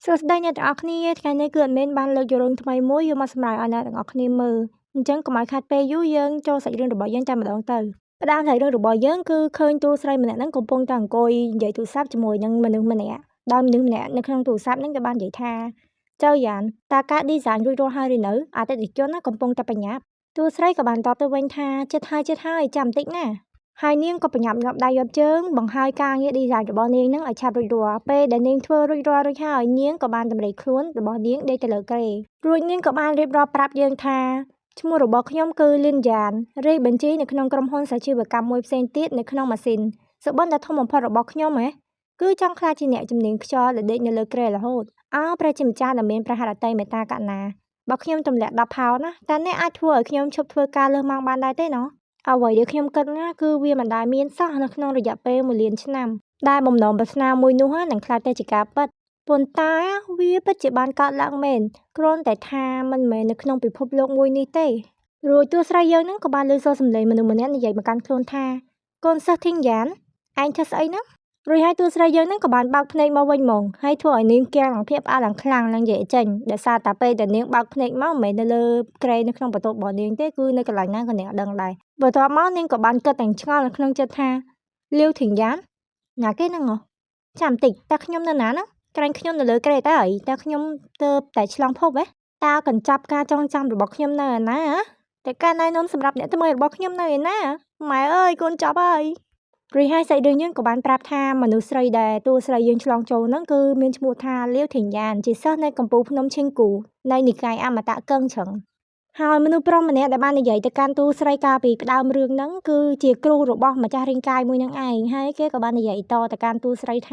សួស្តីអ្នកទាំងអស់គ្នាថ្ងៃនេះគឺ admin បានលើកយករឿងថ្មីមួយយកមកសម្រាប់ឲ្យអ្នកទាំងអស់គ្នាមើលអញ្ចឹងកុំឲ្យខាតពេលយូរយើងចូលសាច់រឿងរបស់យើងតែម្ដងទៅផ្ដើមសាច់រឿងរបស់យើងគឺឃើញតួស្រីម្នាក់ហ្នឹងកំពុងតែអង្គុយនិយាយទូរស័ព្ទជាមួយនឹងមនុស្សម្នាក់ដោយមនុស្សម្នាក់នៅក្នុងទូរស័ព្ទហ្នឹងក៏បាននិយាយថាចៅយ៉ានតើការ design រួចរាល់ហើយឬនៅអតិថិជនណាកំពុងតែប្រញាប់តួស្រីក៏បានតបទៅវិញថាចិត្តហើយចិត្តហើយចាំបន្តិចណាហើយនាងក៏ប្រញាប់ញាប់ដៃញាប់ជើងបង្ហើយការងារ design របស់នាងនឹងឲ្យឆាប់រួចរាល់ពេលដែលនាងធ្វើរួចរាល់រួចហើយនាងក៏បានតម្រេចខ្លួនរបស់នាងដេកទៅលើគ្រែរួចនាងក៏បានរៀបរាប់ប្រាប់យើងថាឈ្មោះរបស់ខ្ញុំគឺលីនយ៉ានរាយបញ្ជីនៅក្នុងក្រុមហ៊ុនសាជីវកម្មមួយផ្សេងទៀតនៅក្នុងម៉ាស៊ីនសុបិនដ៏ធំបំផុតរបស់ខ្ញុំហ៎គឺចង់ក្លាយជាអ្នកជំនាញខ្យល់ដែលដេកនៅលើគ្រែរហូតអោព្រះជាម្ចាស់ដ៏មានព្រះហឫទ័យមេត្តាករុណាបើខ្ញុំទម្លាក់10ផោនណាតើអ្នកអាចធ្វើឲ្យខ្ញុំឈប់ធ្វើការលើសម៉ោងបានដែរទេណោះអ្វីដែលខ្ញុំគិតណាគឺវាមិនដែលមានសោះនៅក្នុងរយៈពេល1លានឆ្នាំដែលបំណងប្រាថ្នាមួយនោះនឹងក្លាយទៅជាការពិតប៉ុន្តែវាពិតជាបានកើតឡើងមែនគ្រាន់តែថាមិនមែននៅក្នុងពិភពលោកមួយនេះទេរួចតួស្រីយើងនឹងក៏បានលើសូរសំឡេងមនុស្សម្នាក់និយាយមកកាន់ខ្លួនថាកូនសិស្សធីងយ៉ានឯងធ្វើស្អីហ្នឹងរួចហើយតួស្រីយើងនឹងក៏បានបើកភ្នែកមកវិញហ្មងហើយធ្វើឲ្យនាងគាំងឡើងភ្ញាក់ផ្អើលឡើងខ្លាំងឡើងនិយាយចេញដោយសារតែពេលដែលនាងបើកភ្នែកមកមិនមែននៅលើគ្រែនៅក្នុងបន្ទប់របស់នាងទេគឺនៅកន្លែងណាក៏នាងអត់ដឹងដែរបន្ទាប់មកនាងក៏បានគិតទាំងឆ្ងល់នៅក្នុងចិត្តថាលាវធីងយ៉ានណាគេហ្នឹងហ៎ចាំបន្តិចតើខ្ញុំនៅណាហ្នឹងក្រែងខ្ញុំនៅលើគ្រែតើអីតើខ្ញុំទៅតែឆ្លងភពហ៎តើកញ្ចប់ការចងចាំរបស់ខ្ញុំនៅឯណាតែការណែនាំសម្រាប់អ្នកថ្មីរបស់ខ្ញុំនៅឯណាម៉ែអើយកូនចប់ហើយរួចហើយសាច់រឿងយើងក៏បានប្រាប់ថាមនុស្សស្រីដែលតួស្រីយើងឆ្លងចូលហ្នឹងគឺមានឈ្មោះថាលាវធីងយ៉ានជាសិស្សនៃកំពូលភ្នំឈិងគូនៃនិកាយអមតៈកឹងឆឹងហើយមនុស្សប្រុសម្នាក់ដែលបាននិយាយទៅកាន់តួស្រីកាលពីផ្ដើមរឿងហ្នឹងគឺជាគ្រូរបស់ម្ចាស់រាងកាយមួយហ្នឹងឯងហើយគេក៏បាននិយាយតទៅកាន់តួស្រីថ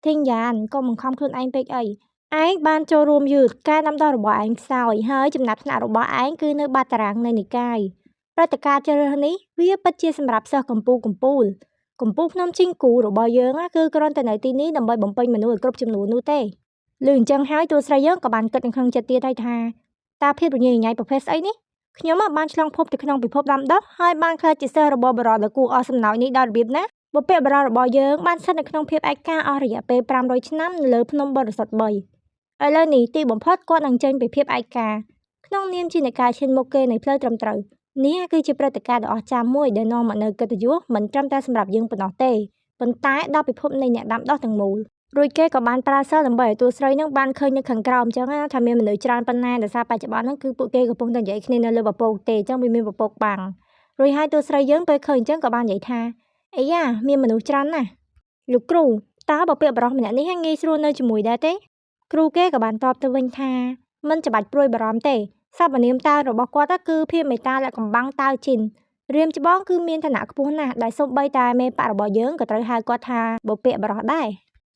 ាធីងយ៉ានកុំបង្ខំខ្លួនឯងពេកអីឯងបានចូលរួមយឺតការដាំដុះរបស់ឯងខ្សោយហើយចំណាត់ថ្នាក់របស់ឯងគឺនៅបាត់តារាងនៃនិកាយព្រឹត្តិការណ៍ជ្រើសរើសនេះវាពិតជាសម្រាប់សិស្សកំពូលកំពូលកំពូលភ្នំជីងគូរបស់យើងគឺគ្រាន់តែនៅទីនេះដើម្បីបំពេញមនុស្សឲ្យគ្រប់ចំនួននោះទេឮអញ្ចឹងហើយតួស្រីយើងក៏បានគិតនៅក្នុងចិត្តទៀតហើយថាតើភាពរញ៉េរញ៉ៃប្រភេទស្អីនេះខ្ញុំបានឆ្លងភពទៅក្នុងពិភពដាំដុះហើយបានក្លាយជាសិស្សរបស់បរិសុទ្ធដ៏គួរអស់សំណោចនេះដោយរបៀបណាបុព្វបុរសរបស់យើងបានស្ថិតនៅក្នុងភាពឯកាអស់រយៈពេល500ឆ្នាំនៅលើភ្នំបរិសុទ្ធ3ឥឡូវនេះទីបំផុតគាត់នឹងចេញពីភាពឯកាក្នុងនាមជានិកាយឈានមុខគេនៃផ្លូវត្រឹមត្រូវនេះគឺជាព្រឹត្តិការណ៍ដ៏អស្ចារ្យមួយដែលនាំមកនូវកិត្តិយសមិនត្រឹមតែសម្រាប់យើងប៉ុណ្ណោះទេប៉ុន្តែដល់ពិភពនៃអ្នកដាំដុះទាំងមូលរួចគេក៏បានប្រើសិលដើម្បីឲ្យតួស្រីនឹងបានឃើញនៅខាងក្រោមអញ្ចឹងថាមានមនុស្សច្រើនប៉ុណ្ណាដោយសារបច្ចុប្បន្នហ្នឹងគឺពួកគេកំពុងតែនិយាយគ្នានៅលើពពកទេអញ្ចឹងវាមានពពកបាំងរួចហើយតួស្រីយើងពេលឃើញអញ្ចឹងក៏បាននិយាយថាអីយ៉ាមានមនុស្សច្រើនណាស់លោកគ្រូតើបើពាក្យបរិសម្នាក់នេះងាយស្រួលនៅជាមួយដែរទេគ្រូគេក៏បានតបទៅវិញថាមិនច្បាច់ព្រួយបារម្ភទេសព្វនាមតើរបស់គាត់គឺភាពមេត្តាและកំបាំងតើជីនរៀមច្បងគឺមានឋានៈខ្ពស់ណាស់ដែលសូម្បីតែមេបករបស់យើងក៏ត្រូវហៅគាត់ថាបុព្វបុរសដែរ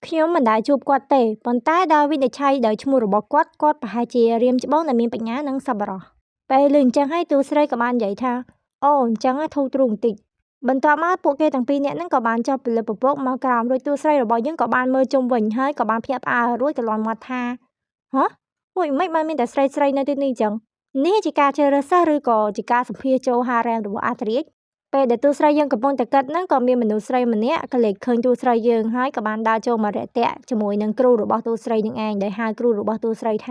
ខ្ញុំមិនដែលជួបគាត់ទេប៉ុន្តែដោយវិនិច្ឆ័យដោយឈ្មោះរបស់គាត់គាត់ប្រហែលជារៀមច្បងដែលមានបញ្ញានិងសប្បុរសពេលឮអញ្ចឹងហើយតួស្រីក៏បាននិយាយថាអូអញ្ចឹងធូរទ្រូងបន្តិចបន្ទាប់មកពួកគេទាំងពីរនាក់ហ្នឹងក៏បានចុះពីលើពពកមកក្រោមរួចតួស្រីរបស់យើងក៏បានមើលជុំវិញហើយក៏បានភ្ញាក់ផ្អើលរួចក៏លាន់មាត់ថាហ៎អូយមិនបានមានតែស្រីស្រីនៅទីនេះអញ្ចឹងនេះជាការជ្រើសរើសសិស្សឬក៏ជាការសម្ភាសចូលហារ៉ែមរបស់អាធរាជពេលដែលតួស្រីយើងកំពុងតែគិតហ្នឹងក៏មានមនុស្សស្រីម្នាក់ក៏លេចឃើញតួស្រីយើងហើយក៏បានដើរចូលមករាក់ទាក់ជាមួយនឹងគ្រូរបស់តួស្រីនឹងឯងដែលហៅគ្រូរបស់តួស្រីថ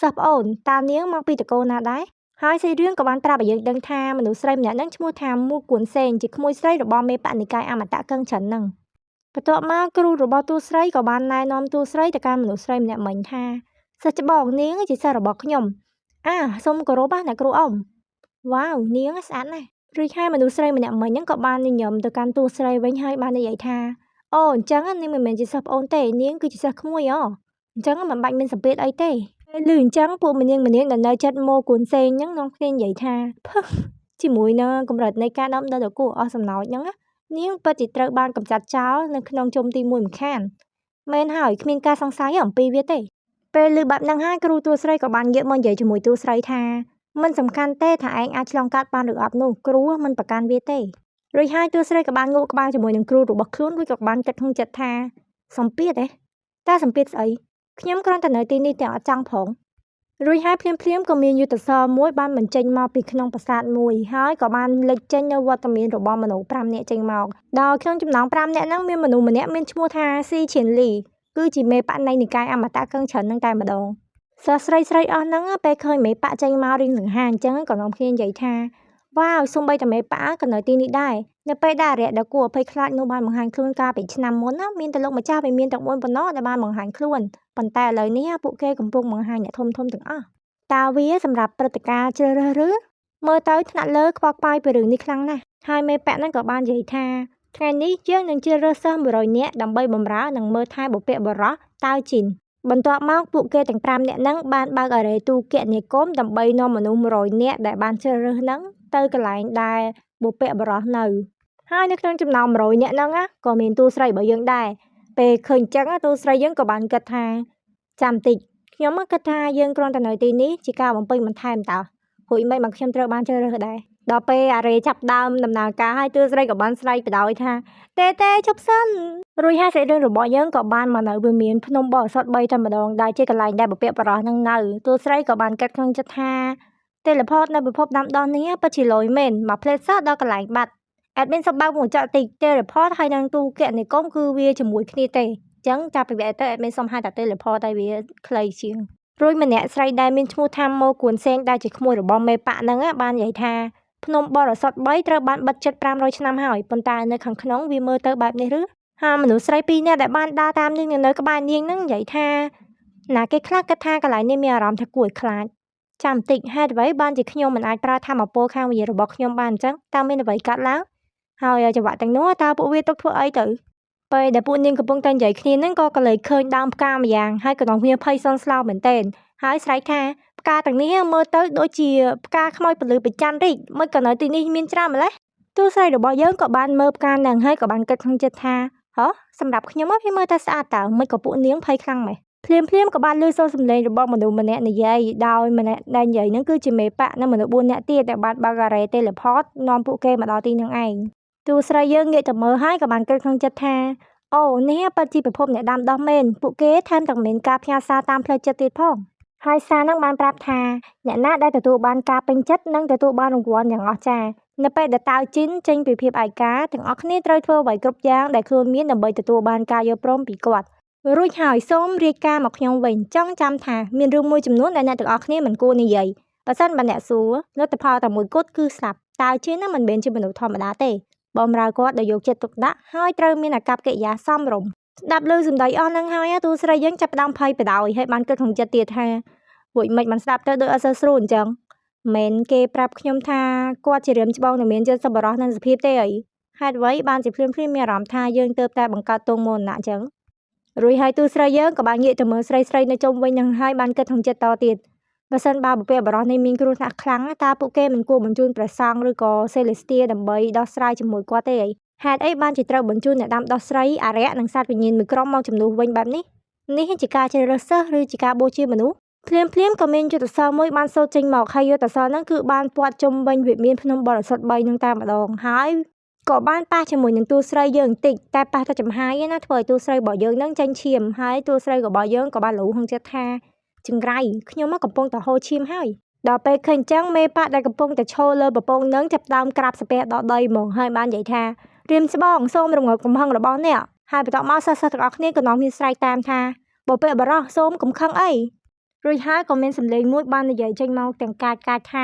ាសិស្សប្អូនតើនាងមកពីតកូលណាដែរហើយសាច់រឿងក៏បានប្រាប់ឲ្យយើងដឹងថាមនុស្សស្រីម្នាក់ហ្នឹងឈ្មោះថាមូគួនសេងជាក្មួយស្រីរបស់មេបនិកាយអមតៈកឹងឆិនហ្នឹងបន្ទាប់មកគ្រូរបស់តួស្រីក៏បានណែនាំតួស្រីទៅកាន់មនុស្សស្រីម្នាក់មិញថាសិស្សច្បងនាងជាសិស្សរបស់ខ្ញុំអាសូមគោរពណាអ្នកគ្រូអ៊ំវ៉ាវនាងស្អាតណាស់រួចហើយមនុស្សស្រីម្នាក់មិញហ្នឹងក៏បានញញឹមទៅកាន់តួស្រីវិញហើយបាននិយាយថាអូអញ្ចឹងនាងមិនមែនជាសិស្សប្អូនទេនាងគឺជាសិស្សក្មួយអូអញ្ចឹងមិនបាច់មានសម្ពាធអីទេពេលឮអញ្ចឹងពួកម្នាងម្នាងដែលនៅចិត្តម៉ូគួនសេងហ្នឹងនាំគ្នានិយាយថាផឹះជាមួយនឹងកម្រិតនៃការដាំដុះដ៏គួរអស់សំណោចហ្នឹងនាងពិតជាត្រូវបានកម្ចាត់ចោលនៅក្នុងជុំទី1មិនខានមែនហើយគ្មានការសង្ស័យអំពីវាទេពេលឮបែបហ្នឹងហើយគ្រូតួស្រីក៏បានងាកមកនិយាយជាមួយតួស្រីថាមិនសំខាន់ទេថាឯងអាចឆ្លងកាត់បានឬអត់នោះគ្រូមិនប្រកាន់វាទេរួចហើយតួស្រីក៏បានងក់ក្បាលជាមួយនឹងគ្រូរបស់ខ្លួនរួចក៏បានគិតក្នុងចិត្តថាសម្ពាធទេតើសម្ពាធស្អីខ្ញុំគ្រាន់តែនៅទីនេះទាំងអត់ចង់ផងរួចហើយភ្លាមភ្លាមក៏មានយុទ្ធសាស្ត្រមួយបានបញ្ចេញមកពីក្នុងប្រាសាទមួយហើយក៏បានលេចចេញនៅវត្តមានរបស់មនុស្ស5នាក់ចេញមកដោយក្នុងចំណោម5នាក់ហ្នឹងមានមនុស្សម្នាក់មានឈ្មោះថាស៊ីឈៀនលី គឺជាមេបក្សនៃនិកាយអមតៈកឹងច្រើននឹងតែម្ដងសិស្សស្រីស្រីអស់ហ្នឹងពេលឃើញមេបក្សចេញមករៀងសង្ហាអញ្ចឹងក៏នាំគ្នានិយាយថាវ៉ាវសូម្បីតែមេបក្សក៏នៅទីនេះដែរនៅពេលដែលអារក្សដ៏គួរអភ័យខ្លាចនោះបានបង្ហាញខ្លួនកាលពីឆ្នាំមុនណាមានតែលោកម្ចាស់វិមានទាំង4ប៉ុណ្ណោះដែលបានបង្ហាញខ្លួនប៉ុន្តែឥឡូវនេះពួកគេកំពុងបង្ហាញអ្នកធំធំទាំងអស់តើវាសម្រាប់ព្រឹត្តិការណ៍ជ្រើសរើសឬមើលទៅថ្នាក់លើខ្វល់ខ្វាយពីរឿងនេះខ្លាំងណាស់ហើយមេបក្សហ្នឹងក៏បាននិយាយថាថ្ងៃនេះយើងនឹងជ្រើសរើសសិស្ស100នាក់ដើម្បីបម្រើនិងមើលថែបុព្វបុរសតៅជីនបន្ទាប់មកពួកគេទាំង5នាក់ហ្នឹងបានបើកអារ៉េទូគណនាគមន៍ដើម្បីនាំមនុស្ស100នាក់ដែលបានជ្រើសរើសហ្នឹងទៅកន្លែងដែលបុព្វបុរសនៅហើយនៅក្នុងចំណោម100នាក់ហ្នឹងក៏មានតួស្រីរបស់យើងដែរពេលឃើញចឹងតួស្រីយើងក៏បានគិតថាចាំតិចខ្ញុំគិតថាយើងគ្រាន់តែនៅទីនេះជាការបំពេញបន្ថែមតើព្រោះមិនបានខ្ញុំត្រូវបានជ្រើសរើសដែរដល់ពេលអារ៉េចាប់ដើមដំណើរការហើយតួស្រីក៏បានស្រែកបដោយថាទេទេជប់សិនរួចហើយសាច់រឿងរបស់យើងក៏បានមកនៅវិមានភ្នំបរិសុទ្ធ3តែម្ដងដែលជាកន្លែងដែលបុព្វបុរសនឹងនៅតួស្រីក៏បានគិតក្នុងចិត្តថា teleport នៅពិភពដាំដុះនេះពិតជាលយមែនមកផ្លេតសោះដល់កន្លែងបាត់ admin សុំបើកមកចក់តិច teleport ហើយនឹងទូគណនេគមគឺវាជាមួយគ្នាទេអញ្ចឹងចាប់ពីវាទៅ admin សុំហៅតែ teleport តែវាខ្លីជាងរួចម្នាក់ស្រីដែលមានឈ្មោះថាម៉ូគួនសេងដែលជាក្មួយរបស់មេប៉ាក់ហ្នឹងបាននិយាយថាភ្នំបរិសុទ្ធ3ត្រូវបានបិទជិត500ឆ្នាំហើយប៉ុន្តែនៅខាងក្នុងវាមើលទៅបែបនេះឬហើយមនុស្សស្រី2នាក់ដែលបានដើរតាមនាងនៅក្បែរនាងហ្នឹងនិយាយថាណាគេខ្លះគិតថាកន្លែងនេះមានអារម្មណ៍ថាគួរឲ្យខ្លាចចាំបន្តិចហេតុអ្វីបានជាខ្ញុំមិនអាចប្រើធម៌ពលខាងវិញ្ញាណរបស់ខ្ញុំបានអញ្ចឹងតើមានអ្វីកើតឡើងហើយចង្វាក់ទាំងនោះតើពួកវាទុកធ្វើអីទៅពេលដែលពួកនាងកំពុងតែនិយាយគ្នាហ្នឹងក៏ក៏លេចឃើញដើមផ្កាម្យ៉ាងហើយក៏នាំគ្នាភ័យសន់ស្លោមែនទែនហើយស្រែកថាផ្កាទាំងនេះមើលទៅដូចជាផ្កាខ្មោចពលឺប្រច័នរីកមិនក៏នៅទីនេះមានច្រើនម្ល៉េះទូស្រីរបស់យើងក៏បានមើលផ្កាហ្នឹងហើយក៏បានគិតក្នុងចិត្តថាហ៎សម្រាប់ខ្ញុំវាមើលតែស្អាតតើមិនក៏ពួកនាងភ័យខ្លាំងម៉េះភ្លាមភ្លាមក៏បានឮសូរសំឡេងរបស់មនុស្សម្នាក់និយាយដោយម្នាក់ដែលនិយាយហ្នឹងគឺជាមេបកនិងមនុស្ស4នាក់ទៀតដែលបានបើកការ៉េ teleport នាំពួកគេមកដល់ទីហ្នឹងឯងទូស្រីយើងងាកទៅមើលហើយក៏បានគិតក្នុងចិត្តថាអូនេះពិតជាពិភពអ្នកដាំដុះមែនពួកគេថែមទាំងមានការផ្ញើសារតាមផ្លូវចិត្តទៀតផងហើយសារហ្នឹងបានប្រាប់ថាអ្នកណាដែលទទួលបានការពេញចិត្តនឹងទទួលបានរង្វាន់យ៉ាងអស្ចារ្យនៅពេលដែលតៅជីនចេញពីភាពឯកាទាំងអស់គ្នាត្រូវធ្វើអ្វីគ្រប់យ៉ាងដែលខ្លួនមានដើម្បីទទួលបានការយល់ព្រមពីគាត់រួចហើយសូមរាយការណ៍មកខ្ញុំវិញចង់ចាំថាមានរឿងមួយចំនួនដែលអ្នកទាំងអស់គ្នាមិនគួរនិយាយបើសិនបើអ្នកសួរលទ្ធផលតែមួយគត់គឺស្លាប់តៅជីនណាមិនមែនជាមនុស្សធម្មតាទេបំរើគាត់ដោយយកចិត្តទុកដាក់ហើយត្រូវមានអាកប្បកិរិយាសមរម្យស្ដាប់ឮសម្ដីអស់ហ្នឹងហើយទូស្រីយើងចាប់ផ្ដើមភ័យបដោយហើយបានគិតក្នុងចិត្តទៀតថារួចមិនបានស្ដាប់ទៅដូចអត់សូវស្រួលអញ្ចឹងមិនគេប្រាប់ខ្ញុំថាគាត់ជារៀមច្បងដែលមានចិត្តសប្បុរសនិងសុភាពទេអីហេតុអ្វីបានជាភ្លាមភ្លាមមានអារម្មណ៍ថាយើងទៅតែបង្កើតទងមរណៈអញ្ចឹងរួចហើយទូស្រីយើងក៏បានងាកទៅមើលស្រីស្រីនៅជុំវិញនឹងហើយបានគិតក្នុងចិត្តតទៀតបើសិនបើបុព្វបុរសនេះមានគ្រោះថ្នាក់ខ្លាំងតើពួកគេមិនគួរបញ្ជូនព្រះសង្ឃឬក៏សេលេស្ទាដើម្បីដោះស្រាយជាមួយគាត់ទេអីហេតុអីបានជាត្រូវបញ្ជូនអ្នកដាំដោះស្រីអារក្សនិងសត្វវិញ្ញាណមួយក្រុមមកជំនួសវិញបែបនេះនេះជាការជ្រើសរើសសិស្សឬជាការបូជាមនុស្សភ្លាមភ្លាមក៏មានយុទ្ធសាស្ត្រមួយបានសូត្រចេញមកហើយយុទ្ធសាស្ត្រហ្នឹងគឺបានព័ទ្ធជុំវិញវិមានភ្នំបរិសុទ្ធ3នឹងតែម្ដងហើយក៏បានប៉ះជាមួយនឹងតួស្រីយើងបន្តិចតែប៉ះតែចំហាយណាធ្វើឲ្យតួស្រីរបស់យើងនឹងចេញឈាមហើយតួស្រីរបស់យើងក៏បានលូក្នុងចិត្តថាចង្រៃខ្ញុំកំពុងតែហូរឈាមហើយដល់ពេលឃើញចឹងមេប៉ាក់ដែលកំពុងតែឈរលើពពងនឹងចាប់ដើមក្រាបសាពះដល់ដីហ្មងហើយបាននិយាយថារៀមច្បងសូមរងាប់កំហឹងរបស់អ្នកហើយបន្ទាប់មកសិស្សៗទាំងអស់គ្នាក៏នាំគ្នាស្រែកតាមថាបុព្វបុរសសូមកុំខឹងអីរួចហើយក៏មានសម្លេងមួយបាននិយាយចេញមកទាំងកាចកាចថ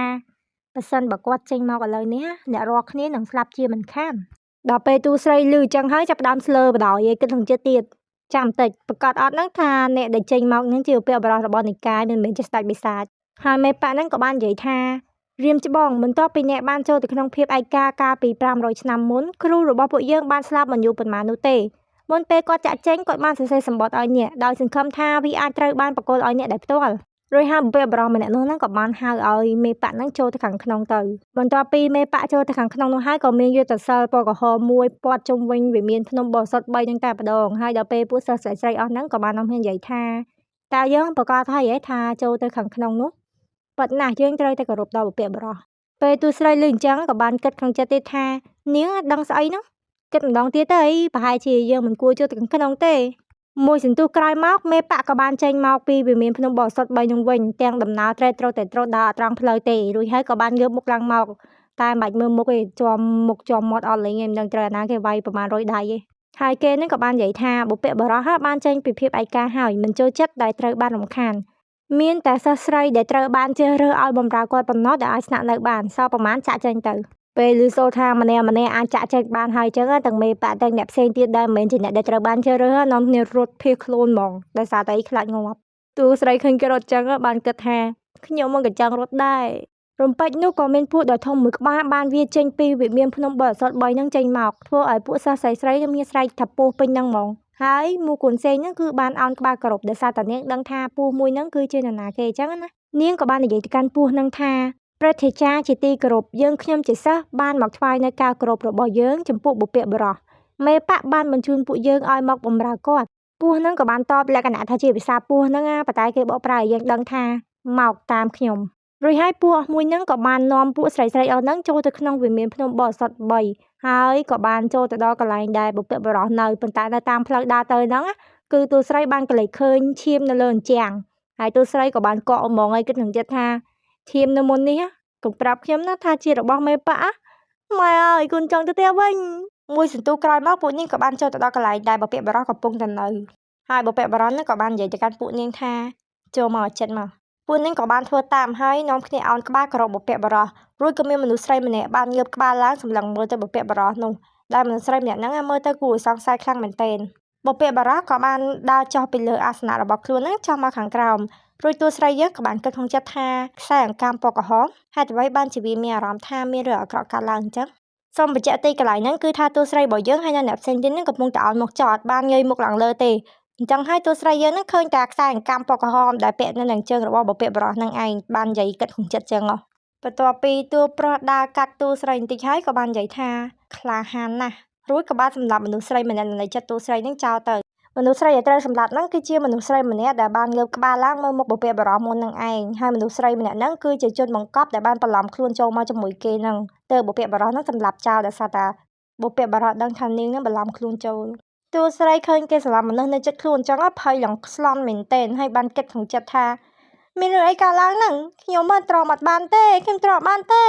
ាបើសិនបើគាត់ចេញមកឥឡូវនេះអ្នករាល់គ្នានឹងស្លាប់ជាមិនខានដល់ពេលទូស្រីឮចឹងហើយចាប់ដើមស្លើបដ ாய் ឯងគិតក្នុងចិត្តទៀតចាំបន្តិចប្រកាសអត់ហ្នឹងថាអ្នកដែលចេញមកហ្នឹងជាឧបបុរសរបស់និកាយមិនមែនជាស្ដេចបិសាចហើយមេប៉ាហ្នឹងក៏បាននិយាយថារៀមច្បងបន្ទាប់ពីអ្នកបានចូលទៅក្នុងភាពឯកាកាលពី500ឆ្នាំមុនគ្រូរបស់ពួកយើងបានស្លាប់មិនយូរប៉ុន្មាននោះទេមុនពេលគាត់ចាក់ចេញគាត់បានសរសេរសម្បត្តិឲ្យអ្នកដោយសង្ឃឹមថាវាអាចត្រូវបានប្រគល់ឲ្យអ្នកដែលផ្ទាល់រួចហើយបុព្វបុរសម្នាក់នោះហ្នឹងក៏បានហៅឲ្យមេប៉ាក់ហ្នឹងចូលទៅខាងក្នុងទៅបន្ទាប់ពីមេប៉ាក់ចូលទៅខាងក្នុងនោះហើយក៏មានយុទ្ធសិលពណ៌ក្រហមមួយព័ទ្ធជុំវិញវិមានភ្នំបរិសុទ្ធ3ហ្នឹងតែម្ដងហើយដល់ពេលពួកសិស្សស្រីៗអស់ហ្នឹងក៏បាននាំគ្នានិយាយថាតើយើងប្រកាសហើយហ៎ថាចូលទៅខាងក្នុងនោះប៉ុន្តែយើងត្រូវតែគោរពដល់បុព្វបុរសពេលទូស្រីលឺអញ្ចឹងក៏បានគិតក្នុងចិត្តទៀតថានាងដឹងស្អីហ្នឹងគិតម្ដងទៀតទៅអីប្រហែលជាយើងមិនគួរចូលទៅខាងក្នុងទេមួយសន្ទុះក្រោយមកមេប៉ាក់ក៏បានចេញមកពីវិមានភ្នំបរិសុទ្ធ3នឹងវិញទាំងដំណើរត្រេតត្រតែត្រដើរអត់ត្រង់ផ្លូវទេរួចហើយក៏បានងើបមុខឡើងមកតែមិនបាច់មើលមុខទេជាប់មុខជាប់មាត់អត់លេងឯងមិនដឹងត្រូវអាណាគេវាយប្រហែល100ដៃទេ ហើយគេនឹងក៏បាននិយាយថាបុព្វបុរសបានចេញពីភាពឯកាហើយមិនចូលចិត្តដែលត្រូវបានរំខានមានតែសិស្សស្រីដែលត្រូវបានជ្រើសរើសឲ្យបម្រើគាត់ប៉ុណ្ណោះដែលអាចស្នាក់នៅបានសល់ប្រមាណចាក់ចេញទៅពេលឮសូរថាម្នាក់ម្នាក់អាចចាក់ចេញបានហើយចឹងទាំងមេបាក់ទាំងអ្នកផ្សេងទៀតដែលមិនមែនជាអ្នកដែលត្រូវបានជ្រើសរើសនាំគ្នារត់ភៀសខ្លួនហ្មងដោយសារតែអីខ្លាចងាប់តួស្រីឃើញគេរត់ចឹងបានគិតថាខ្ញុំមកក៏ចង់រត់ដែររំពេចនោះក៏មានពស់ដ៏ធំមួយក្បាលបានវាចេញពីវិមានភ្នំបរិសុទ្ធ3ហ្នឹងចេញមកធ្វើឲ្យពួកសិស្សស្រីៗនឹងមានស្រែកថាពស់ពេញហ្នឹងហ្មងហើយមូគុនសេងហ្នឹងគឺបានអោនក្បាលគោរពដោយសារតែនាងដឹងថាពស់មួយហ្នឹងគឺជានរណាគេអញ្ចឹងណានាងក៏បាននិយាយទៅកាន់ពស់ហ្នឹងថាព្រះធេចាជាទីគោរពយើងខ្ញុំជាសិស្សបានមកថ្វាយនៅការគោរពរបស់យើងចំពោះបុព្វបុរសមេបកបានបញ្ជូនពួកយើងឲ្យមកបម្រើគាត់ពស់ហ្នឹងក៏បានតបលក្ខណៈថាជាភាសាពស់ហ្នឹងណាប៉ុន្តែគេបកប្រែឲ្យយើងដឹងថាមកតាមខ្ញុំរួចហើយពស់មួយហ្នឹងក៏បាននាំពួកស្រីៗអស់ហ្នឹងចូលទៅក្នុងវិមានភ្នំបរិសុទ្ធ3ហើយក៏បានចូលទៅដល់កន្លែងដែលបុព្វបុរសនៅប៉ុន្តែនៅតាមផ្លូវដើរទៅហ្នឹងគឺតួស្រីបានកលេចឃើញឈាមនៅលើអញ្ចាំងហើយតួស្រីក៏បានកកហ្មងហើយគិតក្នុងចិត្តថាឈាមនៅមុននេះកុំប្រាប់ខ្ញុំណាថាជារបស់មេប៉ាម៉ែអើយគុណចង់ទៅផ្ទះវិញមួយសន្ទុះក្រោយមកពួកនាងក៏បានចូលទៅដល់កន្លែងដែលបុព្វបុរសកំពុងតែនៅហើយបុព្វបុរសហ្នឹងក៏បាននិយាយទៅកាន់ពួកនាងថាចូលមកឲ្យចិត្តមកពួកនាងក៏បានធ្វើតាមហើយនាំគ្នាអោនក្បាលគោរពបុព្វបុរសរួចក៏មានមនុស្សស្រីម្នាក់បានងើបក្បាលឡើងសម្លឹងមើលទៅបុព្វបុរសនោះដែលមនុស្សស្រីម្នាក់ហ្នឹងមើលទៅគួរឲ្យសង្ស័យខ្លាំងមែនទែនបុព្វបុរសក៏បានដើរចុះពីលើអាសនៈរបស់ខ្លួនហ្នឹងចុះមកខាងក្រោមរួចតួស្រីយើងក៏បានគិតក្នុងចិត្តថាខ្សែអង្កាំពណ៌ក្រហមហេតុអ្វីបានជាវាមានអារម្មណ៍ថាមានរឿងអាក្រក់កើតឡើងអញ្ចឹងសូមបញ្ជាក់ទីកន្លែងហ្នឹងគឺថាតួស្រីរបស់យើងហើយនិងអ្នកផ្សេងទៀតហ្នឹងកំពុងតែអោនមុខចុះអត់បានងាយមុខឡើងលើទេអញ្ចឹងហើយតួស្រីយើងហ្នឹងឃើញតែខ្សែអង្កាំពណ៌ក្រហមដែលពាក់នៅនឹងជើងរបស់បុព្វបុរសហ្នឹងឯងបាននិយាយគិតក្នុងចិត្តចឹងហ៎បន្ទាប់ពីតួប្រុសដើរកាត់តួស្រីបន្តិចហើយក៏បាននិយាយថាក្លាហានណាស់រួចក៏បានសម្លាប់មនុស្សស្រីម្នាក់នៅចិត្តតួស្រីហ្នឹងចោលទៅមនុស្សស្រីដែលត្រូវសម្លាប់ហ្នឹងគឺជាមនុស្សស្រីម្នាក់ដែលបានងើបក្បាលឡើងមើលមុខបុព្វបុរសមុននឹងឯងហើយមនុស្សស្រីម្នាក់ហ្នឹងគឺជាជនបង្កប់ដែលបានបន្លំខ្លួនចូលមកជាមួយគេហ្នឹងទើបបុព្វបុរសហ្នឹងសម្លាប់ចោលដោយសារតែបុព្វបុរសដឹងថានាងហ្នឹងបន្លំខ្លួនចូលតួស្រីឃើញគេសម្លាប់មនុស្សនៅចិត្តខ្លួនអញ្ចឹងភ័យឡើងស្លន់មែនទែនហើយបានគិតក្នុងចិត្តថាមានរឿងអីកើតឡើងហ្នឹងខ្ញុំមិនទ្រាំអត់បានទេខ្ញុំទ្រាំបានទេ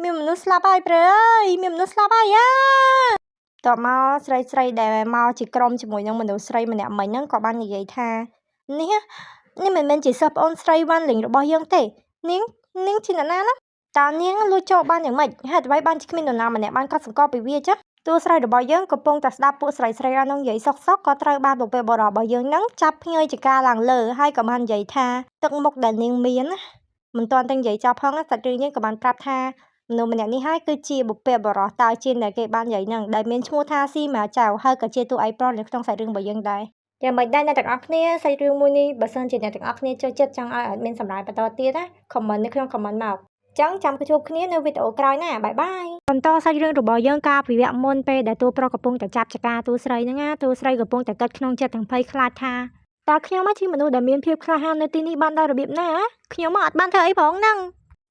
មានមនុស្សស្លាប់ហើយព្រះអើយមានមនុស្សស្លាប់ហើយអាតមកស្រីស្រីដែលមកជាក្រុមជាមួយនឹងមនុស្សស្រីម្នាក់មិញហ្នឹងក៏បាននិយាយថានេះនេះមិនមែនជាសិស្សប្អូនស្រីវ៉ាន់លីងរបស់យើងទេនាងនាងជាអ្នកណាណាតើនាងលួចចូលបានយ៉ាងម៉េចហេតុអ្វីបានជាគ្មាននរណាម្នាក់បានកត់សម្គាល់ពីវាចឹងតួស្រីរបស់យើងកំពុងតែស្ដាប់ពួកស្រីស្រីអស់នោះនិយាយសុកសុកក៏ត្រូវបានបុព្វបុរសរបស់យើងហ្នឹងចាប់ភ្ញើចការឡើងលើហើយក៏បាននិយាយថាទឹកមុខដែលនាងមានណាមិនទាន់ទាំងនិយាយចប់ផងសាច់រឿងយើងក៏បានប្រាប់ថាមនុស្សម្នាក់នេះហើយគឺជាបុព្វបុរសតើជាដែលគេបាននិយាយហ្នឹងដែលមានឈ្មោះថាស៊ីម៉ាចៅហើយក៏ជាតួឯកប្រុសនៅក្នុងសាច់រឿងរបស់យើងដែរយ៉ាងម៉េចដែរអ្នកទាំងអស់គ្នាសាច់រឿងមួយនេះបើសិនជាអ្នកទាំងអស់គ្នាចូលចិត្តចង់ឲ្យ admin សម្រាយបន្តទៀតណា comment នៅក្នុង comment មកចឹងចាំជួបគ្នានៅវីដេអូក្រោយណាបាយបាយបន្តសាច់រឿងរបស់យើងកាលពីវគ្គមុនពេលដែលតួប្រុសកំពុងតែចាប់ចកាតួស្រីហ្នឹងណាតួស្រីកំពុងតែគិតក្នុងចិត្តទាំងភ័យខ្លាចថាតើខ្ញុំជាមនុស្សដែលមានភាពក្លាហាននៅទីនេះបានដល់របៀបណាខ្ញុំអត់បានធ្វើអីផងហ្នឹង